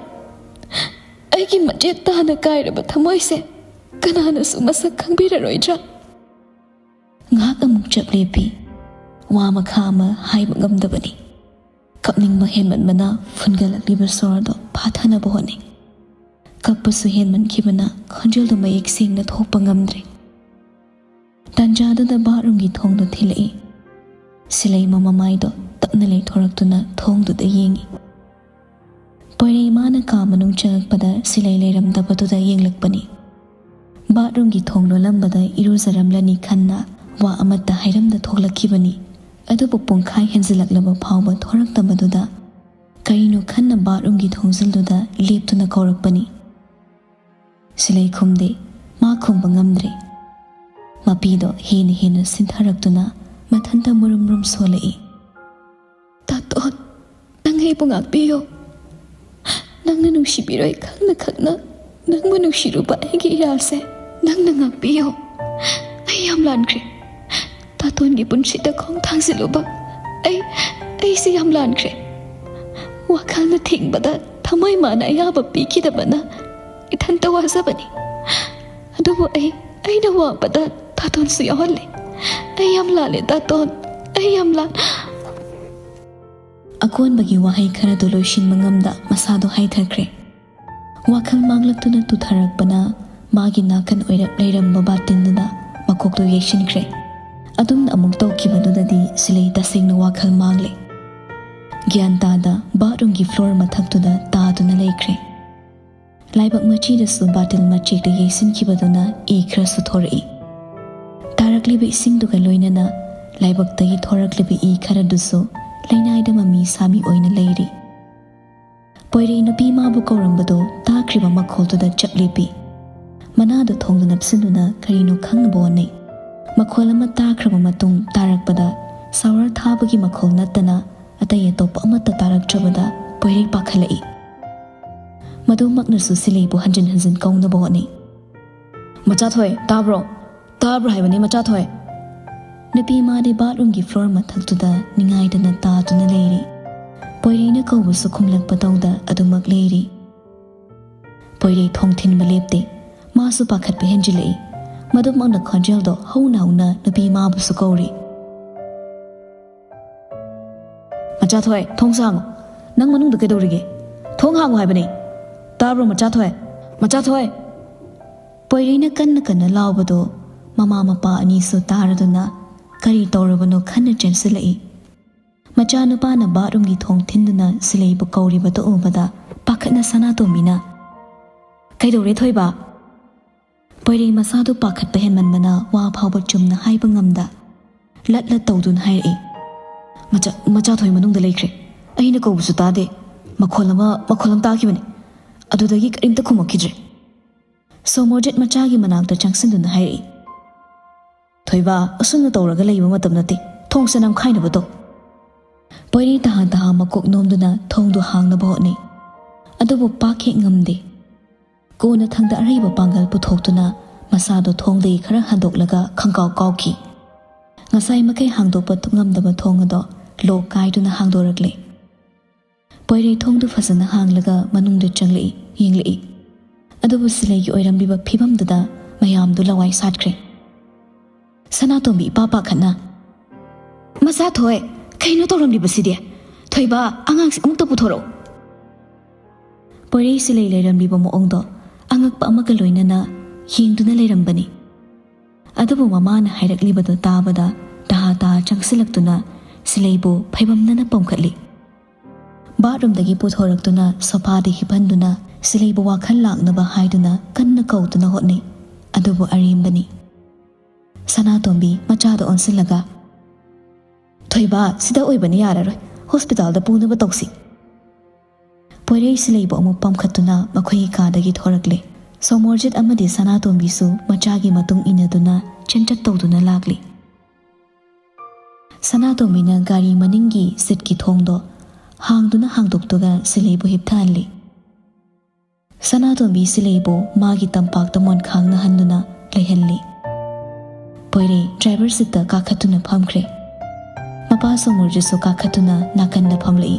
ꯑꯩꯒꯤ ꯃꯆꯦꯠ ꯇꯥꯅ ꯀꯥꯏꯔꯕ ꯊꯃꯣꯏꯁꯦ ꯀꯅꯥꯅꯁꯨ ꯃꯁꯛ ꯈꯪꯕꯤꯔꯔꯣꯏꯗ꯭ꯔꯥ?" ꯉꯥꯏꯍꯥꯛ ꯑꯃꯨꯛ ꯆꯞ ꯂꯦꯞꯄꯤ꯫ ꯋꯥ ꯃꯈꯥ ꯑꯃ ꯍꯥꯏꯕ ꯉꯝꯗꯕꯅꯤ꯫ ꯀꯞꯅꯤꯡꯕ ꯍꯦꯟꯃꯟꯕꯅ ꯐꯨꯟꯒꯠꯂꯛꯂꯤꯕ ꯁꯣꯔꯗꯣ ꯐꯥꯊꯅꯕ ꯍꯣꯠꯅꯩ꯫ ꯀꯞꯄꯁꯨ ꯍꯦꯟꯃꯟꯈꯤꯕꯅ ꯈꯣꯟꯖꯦꯜꯗꯣ ꯃꯌꯦꯛ ꯁꯦꯡꯅ ꯊꯣꯛꯄ ꯉꯝꯗ꯭ꯔꯦ꯫ ꯇꯥꯟꯖꯥꯗꯨꯗ ꯕꯥꯠꯔꯨꯝꯒꯤ ꯊꯣꯡꯗꯣ ꯊꯤꯜꯂꯛꯏ꯫ ꯁꯤꯂꯩꯃ ꯃꯃꯥꯏꯗꯣ ꯇꯞꯅ ꯂꯩꯊꯣꯔꯛꯇꯨꯅ ꯊꯣꯡꯗꯨꯗ ꯌꯦꯡꯉꯤ꯫ ꯄꯣꯏꯔꯩ ꯃꯥꯅ ꯀꯥ ꯃꯅꯨꯡ ꯆꯪꯉꯛꯄꯗ ꯁꯤꯂꯩ ꯂꯩꯔꯝꯗꯕꯗꯨꯗ ꯌꯦꯡꯂꯛꯄꯅꯤ꯫ ꯕꯥꯠꯔꯨꯝꯒꯤ ꯊꯣꯡ ꯂꯣꯜꯂꯝꯕꯗ ꯏꯔꯨꯖꯔꯝꯂꯅꯤ ꯈꯟꯅ ꯋꯥ ꯑꯃꯠꯇ ꯍꯥꯏꯔꯝꯗ ꯊꯣꯛꯂꯛꯈꯤꯕꯅꯤ꯫ ꯑꯗꯨꯕꯨ ꯄꯨꯡꯈꯥꯏ ꯍꯦꯟꯖꯤꯜꯂꯛꯂꯕ ꯐꯥꯎꯕ ꯊꯣꯔꯛꯇꯕꯗꯨꯗ ꯀꯔꯤꯅꯣ ꯈꯟꯅ ꯕꯥꯠꯔꯨꯝꯒꯤ ꯊꯣꯡꯖꯤꯜꯗꯨꯗ ꯂꯦꯞꯇꯨꯅ ꯀꯧꯔꯛꯄꯅꯤ꯫ ꯁꯤꯂꯩ ꯈꯨꯝꯗꯦ꯫ ꯃꯥ ꯈꯨꯝꯕ ꯉꯝꯗ꯭ꯔꯦ꯫ ꯃꯄꯤꯗꯣ ꯍꯦꯟꯅ ꯍꯦꯟꯅ ꯁꯤꯟꯊꯔꯛꯇꯨꯅ ꯃꯊꯟꯇ ꯃꯨꯔꯨꯝ ꯃꯨꯔꯨꯝ ꯁꯣꯜꯂꯛꯏ꯫ "ꯇꯥꯇꯣꯟ, ꯅꯪ ꯑꯩꯕꯨ ꯉꯥꯛꯄꯤꯌꯨ꯫ ꯅꯪꯅ ꯅꯨꯡꯁꯤꯕꯤꯔꯣꯏ ꯈꯪꯅ ꯈꯪꯅ ꯅꯪꯕꯨ ꯅꯨꯡꯁꯤꯔꯨꯕ ꯑꯩꯒꯤ ꯏꯔꯥꯜꯁꯦ ꯅꯪꯅ ꯉꯥꯛꯄꯤꯌꯨ꯫ ꯑꯩ ꯌꯥꯝ ꯂꯥꯟꯈ꯭ꯔꯦ꯫ ꯇꯥꯇꯣꯟꯒꯤ ꯄꯨꯟꯁꯤꯗ ꯈꯣꯡ ꯊꯥꯡꯖꯤꯜꯂꯨꯕ ꯑꯩ, ꯑꯩꯁꯦ ꯌꯥꯝ ꯂꯥꯟꯈ꯭ꯔꯦ꯫ ꯋꯥꯈꯜꯅ ꯊꯤꯡꯕꯗ ꯊꯃꯣꯏ ꯃꯥꯅ ꯑꯌꯥꯕ ꯄꯤꯈꯤꯗꯕꯅ ꯏꯊꯟꯇ ꯋꯥꯖꯕꯅꯤ꯫ ꯑꯗꯨꯕꯨ ꯑꯩ, ꯑꯩꯅ ꯋꯥꯕꯗ ꯇꯥꯇꯣꯟꯁꯨ ꯌꯥꯎꯍꯜꯂꯦ꯫ ꯑꯩ ꯌꯥꯝ ꯂꯥꯜꯂꯦ ꯇꯥꯇꯣꯟ, ꯑꯩ ꯌꯥꯝ ꯂꯥꯟ-" ꯑꯀꯣꯟꯕꯒꯤ ꯋꯥꯍꯩ ꯈꯔꯗꯨ ꯂꯣꯏꯁꯤꯟꯕ ꯉꯝꯗ ꯃꯁꯥꯗꯣ ꯍꯥꯏꯊꯈ꯭ꯔꯦ꯫ ꯋꯥꯈꯜ ꯃꯥꯡꯂꯛꯇꯨꯅ ꯇꯨꯊꯔꯛꯄꯅ ꯃꯥꯒꯤ ꯅꯥꯀꯟ ꯑꯣꯏꯔꯞ ꯂꯩꯔꯝꯕ ꯕꯥꯇꯤꯟꯗꯨꯗ ꯃꯀꯣꯛꯇꯨ ꯌꯩꯁꯤꯟꯈ꯭ꯔꯦ꯫ ꯑꯗꯨꯝꯅ ꯑꯃꯨꯛ ꯇꯧꯈꯤꯕꯗꯨꯗꯗꯤ ꯁꯤꯂꯩ ꯇꯁꯦꯡꯅ ꯋꯥꯈꯜ ꯃꯥꯡꯂꯦ꯫ ꯒ꯭ꯌꯥꯟ ꯇꯥꯗ ꯕꯥꯠꯔꯨꯝꯒꯤ ꯐ꯭ꯂꯣꯔ ꯃꯊꯛꯇꯨꯗ ꯇꯥꯗꯨꯅ ꯂꯩꯈ꯭ꯔꯦ꯫ ꯂꯥꯏꯕꯛ ꯃꯆꯤꯗꯁꯨ ꯕꯥꯇꯤꯜ ꯃꯆꯦꯛꯇ ꯌꯩꯁꯤꯟꯈꯤꯕꯗꯨꯅ ꯏ ꯈꯔꯁꯨ ꯊꯣꯔꯛꯏ꯫ ꯇꯥꯔꯛꯂꯤꯕ ꯏꯁꯤꯡꯗꯨꯒ ꯂꯣꯏꯅꯅ ꯂꯥꯏꯕꯛꯇꯒꯤ ꯊꯣꯔꯛꯂꯤꯕ ꯏ ꯈꯔꯗꯨꯁꯨ ꯂꯩꯅꯥꯏꯗ ꯃꯃꯤ ꯁꯥꯃꯤ ꯑꯣꯏꯅ ꯂꯩꯔꯤ꯫ ꯄꯣꯏꯔꯩ ꯅꯨꯄꯤ ꯃꯥꯕꯨ ꯀꯧꯔꯝꯕꯗꯨ ꯇꯥꯈ꯭ꯔꯤꯕ ꯃꯈꯣꯜꯗꯨꯗ ꯆꯞ ꯂꯦꯞꯄꯤ꯫ ꯃꯅꯥꯗꯨ ꯊꯣꯡꯗ ꯅꯞꯁꯤꯟꯗꯨꯅ ꯀꯔꯤꯅꯣ ꯈꯪꯅꯕ ꯍꯣꯠꯅꯩ꯫ ꯃꯈꯣꯜ ꯑꯃ ꯇꯥꯈ꯭ꯔꯕ ꯃꯇꯨꯡ ꯇꯥꯔꯛꯄꯗ ꯁꯥꯋꯔ ꯊꯥꯕꯒꯤ ꯃꯈꯣꯜ ꯅꯠꯇꯅ ꯑꯇꯩ ꯑꯇꯣꯞꯄ ꯑꯃꯠꯇ ꯇꯥꯔꯛꯇ꯭ꯔꯕꯗ ꯄꯣꯏꯔꯩ ꯄꯥꯈꯠꯂꯛꯏ꯫ ꯃꯗꯨꯃꯛꯅꯁꯨ ꯁꯤꯂꯩꯕꯨ ꯍꯟꯖꯤꯟ ꯍꯟꯖꯤꯟ ꯀꯧꯅꯕ ꯍꯣꯠꯅꯩ꯫ "ꯃꯆꯥꯊꯣꯏ, ꯇꯥꯕ꯭ꯔꯣ? ꯇꯥꯕ꯭ꯔꯣ ꯍꯥꯏꯕꯅꯤ, ꯃꯆꯥꯊꯣꯏ!" ꯅꯨꯄꯤ ꯃꯥꯗꯤ bathroomꯒꯤ floor ꯃꯊꯛꯇꯨꯗ ꯅꯤꯡꯉꯥꯏꯗꯅ ꯇꯥꯗꯨꯅ ꯂꯩꯔꯤ꯫ ꯄꯣꯏꯔꯩꯅ ꯀꯧꯕꯁꯨ ꯈꯨꯝꯂꯛꯄ ꯇꯧꯗ ꯑꯗꯨꯃꯛ ꯂꯩꯔꯤ꯫ ꯄꯣꯏꯔꯩ ꯊꯣꯡ ꯊꯤꯟꯕ ꯂꯦꯞꯇꯦ꯫ ꯃꯥꯁꯨ ꯄꯥꯈꯠꯄ ꯍꯦꯟꯖꯤꯜꯂꯛꯏ꯫ ꯃꯗꯨꯃꯛꯅ ꯈꯣꯟꯖꯦꯜꯗꯣ ꯍꯧꯅ ꯍꯧꯅ ꯅꯨꯄꯤ ꯃꯥꯕꯨꯁꯨ ꯀꯧꯔꯤ꯫ "ꯃꯆꯥꯊꯣꯏ, ꯊꯣꯡꯁꯦ ꯍꯥꯡꯉꯨ꯫ ꯅꯪ ꯃꯅꯨꯡꯗ ꯀꯩꯗꯧꯔꯤꯒꯦ? ꯊꯣꯡ ꯍꯥꯡꯉꯨ ꯍꯥꯏꯕꯅꯦ꯫ ꯇꯥꯕ꯭ꯔꯣ, ꯃꯆꯥꯊꯣꯏ? ꯃꯆꯥꯊꯣꯏ!" ꯄꯣꯏꯔꯩꯅ ꯀꯟꯅ ꯀꯟꯅ ꯂꯥꯎꯕꯗꯣ ꯃꯃꯥ ꯃꯄꯥ ꯑꯅꯤꯁꯨ ꯇꯥꯔꯗꯨꯅ ꯀꯔꯤ ꯇꯧꯔꯕꯅꯣ ꯈꯟꯅ ꯆꯦꯟꯁꯤꯜꯂꯛꯏ꯫ ꯃꯆꯥꯅꯨꯄꯥꯅ bathroomꯒꯤ ꯊꯣꯡ ꯊꯤꯟꯗꯨꯅ ꯁꯤꯂꯩꯕꯨ ꯀꯧꯔꯤꯕꯗꯨ ꯎꯕꯗ ꯄꯥꯈꯠꯅ ꯁꯅꯥꯇꯣꯝꯕꯤꯅ, "ꯀꯩꯗꯧꯔꯦ, ꯊꯣꯏꯕ?" ꯄꯣꯏꯔꯩ ꯃꯁꯥꯗꯨ ꯄꯥꯈꯠꯄ ꯍꯦꯟꯃꯟꯕꯅ ꯋꯥ ꯐꯥꯎꯕ ꯆꯨꯝꯅ ꯍꯥꯏꯕ ꯉꯝꯗ ꯂꯠ ꯂꯠ ꯇꯧꯗꯨꯅ ꯍꯥꯏꯔꯛꯏ꯫ "ꯃꯆꯥ, ꯃꯆꯥꯊꯣꯏ ꯃꯅꯨꯡꯗ ꯂꯩꯈ꯭ꯔꯦ꯫ ꯑꯩꯅ ꯀꯧꯕꯁꯨ ꯇꯥꯗꯦ꯫ ꯃꯈꯣꯜ ꯑꯃ, ꯃꯈꯣꯜ ꯑꯃ ꯇꯥꯈꯤꯕꯅꯤ꯫ ꯑꯗꯨꯗꯒꯤ ꯀꯔꯤꯝꯇ ꯈꯨꯝꯃꯛꯈꯤꯗ꯭ꯔꯦ꯫" ꯁꯣꯃꯣꯔꯖꯤꯠ ꯃꯆꯥꯒꯤ ꯃꯅꯥꯛꯇ ꯆꯪꯁꯤꯟꯗꯨꯅ ꯍꯥꯏꯔꯛꯏ꯫ "ꯊꯣꯏꯕ, ꯑꯁꯨꯝꯅ ꯇꯧꯔꯒ ꯂꯩꯕ ꯃꯇꯝ ꯅꯠꯇꯦ꯫ ꯊꯣꯡꯁꯦ ꯅꯝꯈꯥꯏꯅꯕ ꯇꯧ꯫" ꯄꯣꯏꯔꯩ ꯇꯍꯥ ꯇꯍꯥ ꯃꯀꯣꯛ ꯅꯣꯝꯗꯨꯅ ꯊꯣꯡꯗꯨ ꯍꯥꯡꯅꯕ ꯍꯣꯠꯅꯩ꯫ ꯑꯗꯨꯕꯨ ꯄꯥꯛ ꯍꯦꯛ ꯉꯝꯗꯦ꯫ ꯀꯣꯟꯅꯊꯪꯗ ꯑꯔꯩꯕ ꯄꯥꯡꯒꯜ ꯄꯨꯊꯣꯛꯇꯨꯅ ꯃꯁꯥꯗꯣ ꯊꯣꯡꯗꯒꯤ ꯈꯔ ꯍꯟꯗꯣꯛꯂꯒ ꯈꯪꯀꯥꯎ ꯀꯥꯎꯈꯤ꯫ ꯉꯁꯥꯏ ꯃꯈꯩ ꯍꯥꯡꯗꯣꯛꯄ ꯉꯝꯗꯕ ꯊꯣꯡ ꯑꯗꯣ ꯂꯣꯛ ꯀꯥꯏꯗꯨꯅ ꯍꯥꯡꯗꯣꯔꯛꯂꯦ꯫ ꯄꯣꯏꯔꯩ ꯊꯣꯡꯗꯨ ꯐꯖꯅ ꯍꯥꯡꯂꯒ ꯃꯅꯨꯡꯗ ꯆꯪꯂꯛꯏ, ꯌꯦꯡꯂꯛꯏ꯫ ꯑꯗꯨꯕꯨ ꯁꯤꯂꯩꯒꯤ ꯑꯣꯏꯔꯝꯂꯤꯕ ꯐꯤꯕꯝꯗꯨꯗ ꯃꯌꯥꯝꯗꯨ ꯂꯋꯥꯏ ꯁꯥꯠꯈ꯭ꯔꯦ꯫ ꯁꯅꯥꯇꯣꯝꯕꯤ ꯏꯄꯥ ꯄꯥꯈꯠꯅ, "ꯃꯆꯥꯊꯣꯏ, ꯀꯩꯅꯣ ꯇꯧꯔꯝꯂꯤꯕꯁꯤꯗꯤ? ꯊꯣꯏꯕ, ꯑꯉꯥꯡꯁꯤ ꯑꯃꯨꯛꯇ ꯄꯨꯊꯣꯔꯛꯎ꯫" ꯄꯣꯏꯔꯩ ꯁꯤꯂꯩ ꯂꯩꯔꯝꯂꯤꯕ ꯃꯑꯣꯡꯗꯣ ꯑꯉꯛꯄ ꯑꯃꯒ ꯂꯣꯏꯅꯅ ꯌꯦꯡꯗꯨꯅ ꯂꯩꯔꯝꯕꯅꯤ꯫ ꯑꯗꯨꯕꯨ ꯃꯃꯥꯅ ꯍꯥꯏꯔꯛꯂꯤꯕꯗꯨ ꯇꯥꯕꯗ ꯇꯍꯥ ꯇꯍꯥ ꯆꯪꯁꯤꯜꯂꯛꯇꯨꯅ ꯁꯤꯂꯩꯕꯨ ꯐꯩꯕꯝꯅꯅ ꯄꯣꯝꯈꯠꯂꯤ꯫ Bathroomꯗꯒꯤ ꯄꯨꯊꯣꯔꯛꯇꯨꯅ sofaꯗ ꯍꯤꯞꯍꯟꯗꯨꯅ ꯁꯤꯂꯩꯕꯨ ꯋꯥꯈꯜ ꯂꯥꯛꯅꯕ ꯍꯥꯏꯗꯨꯅ ꯀꯟꯅ ꯀꯧꯗꯨꯅ ꯍꯣꯠꯅꯩ꯫ ꯑꯗꯨꯕꯨ ꯑꯔꯦꯝꯕꯅꯤ꯫ ꯁꯅꯥꯇꯣꯝꯕꯤ ꯃꯆꯥꯗ ꯑꯣꯟꯁꯤꯜꯂꯒ, "ꯊꯣꯏꯕ, ꯁꯤꯗ ꯑꯣꯏꯕꯅ ꯌꯥꯔꯔꯣꯏ꯫ Hospitalꯗ ꯄꯨꯅꯕ ꯇꯧꯁꯤ꯫" ꯄꯣꯏꯔꯩ ꯁꯤꯂꯩꯕꯨ ꯑꯃꯨꯛ ꯄꯝꯈꯠꯇꯨꯅ ꯃꯈꯣꯏꯒꯤ ꯀꯥꯗꯒꯤ ꯊꯣꯔꯛꯂꯦ꯫ ꯁꯣꯃꯣꯔꯖꯤꯠ ꯑꯃꯗꯤ ꯁꯅꯥꯇꯣꯝꯕꯤꯁꯨ ꯃꯆꯥꯒꯤ ꯃꯇꯨꯡ ꯏꯟꯅꯗꯨꯅ ꯆꯦꯟꯇꯛ ꯇꯧꯗꯨꯅ ꯂꯥꯛꯂꯤ꯫ ꯁꯅꯥꯇꯣꯝꯕꯤꯅ ꯒꯥꯔꯤ ꯃꯅꯤꯡꯒꯤ seatꯀꯤ ꯊꯣꯡꯗꯣ ꯍꯥꯡꯗꯨꯅ ꯍꯥꯡꯗꯣꯛꯇꯨꯅ ꯁꯤꯂꯩꯕꯨ ꯍꯤꯞꯊꯍꯜꯂꯤ꯫ ꯁꯅꯥꯇꯣꯝꯕꯤ ꯁꯤꯂꯩꯕꯨ ꯃꯥꯒꯤ ꯇꯝꯄꯥꯛꯇ ꯃꯣꯟꯈꯥꯡꯅꯍꯟꯗꯨꯅ ꯂꯩꯍꯜꯂꯤ꯫ ꯄꯣꯏꯔꯩ ꯗ꯭ꯔꯥꯏꯚꯔ ꯁꯤꯠꯇ ꯀꯥꯈꯠꯇꯨꯅ ꯐꯝꯈ꯭ꯔꯦ꯫ ꯃꯄꯥ ꯁꯣꯃꯨꯔꯖꯤꯠꯁꯨ ꯀꯥꯈꯠꯇꯨꯅ ꯅꯥꯀꯟꯗ ꯐꯝꯂꯛꯏ꯫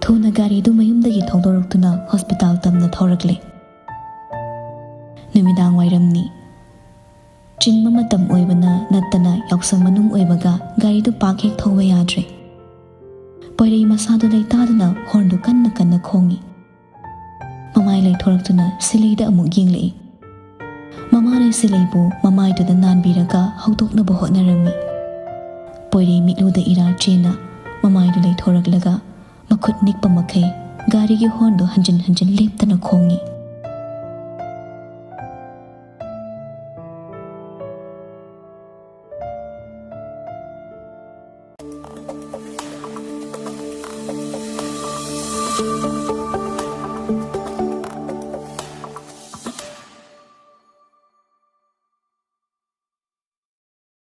ꯊꯨꯅ ꯒꯥꯔꯤꯗꯨ ꯃꯌꯨꯝꯗꯒꯤ ꯊꯧꯗꯣꯔꯛꯇꯨꯅ ꯍꯣꯁꯄꯤꯇꯥꯜ ꯇꯝꯅ ꯊꯧꯔꯛꯂꯦ꯫ ꯅꯨꯃꯤꯗꯥꯡ ꯋꯥꯏꯔꯝꯅꯤ꯫ ꯆꯤꯟꯕ ꯃꯇꯝ ꯑꯣꯏꯕꯅ ꯅꯠꯇꯅ ꯌꯥꯎꯁꯪ ꯃꯅꯨꯡ ꯑꯣꯏꯕꯒ ꯒꯥꯔꯤꯗꯨ ꯄꯥꯛ ꯍꯦꯛ ꯊꯧꯕ ꯌꯥꯗ꯭ꯔꯦ꯫ ꯄꯣꯏꯔꯩ ꯃꯁꯥꯗꯨ ꯂꯩꯇꯥꯗꯅ ꯍꯣꯔꯟꯗꯨ ꯀꯟꯅ ꯀꯟꯅ ꯈꯣꯡꯏ꯫ ꯃꯃꯥꯏ ꯂꯩꯊꯣꯔꯛꯇꯨꯅ ꯁꯤꯂꯩꯗ ꯑꯃꯨꯛ ꯌꯦꯡꯂꯛꯏ꯫ ꯃꯃꯥꯅ ꯁꯤꯂꯩꯕꯨ ꯃꯃꯥꯏꯗꯨꯗ ꯅꯥꯟꯕꯤꯔꯒ ꯍꯧꯗꯣꯛꯅꯕ ꯍꯣꯠꯅꯔꯝꯃꯤ꯫ ꯄꯣꯏꯔꯩ ꯃꯤꯠꯂꯨꯗ ꯏꯔꯥ ꯆꯦꯟꯅ ꯃꯃꯥꯏꯗꯨ ꯂꯩꯊꯣꯔꯛꯂꯒ ꯃꯈꯨꯠ ꯅꯤꯛꯄ ꯃꯈꯩ ꯒꯥꯔꯤꯒꯤ ꯍꯣꯔꯟꯗꯨ ꯍꯟꯖꯤꯟ ꯍꯟꯖꯤꯟ ꯂꯦꯞꯇꯅ ꯈꯣꯡꯏ꯫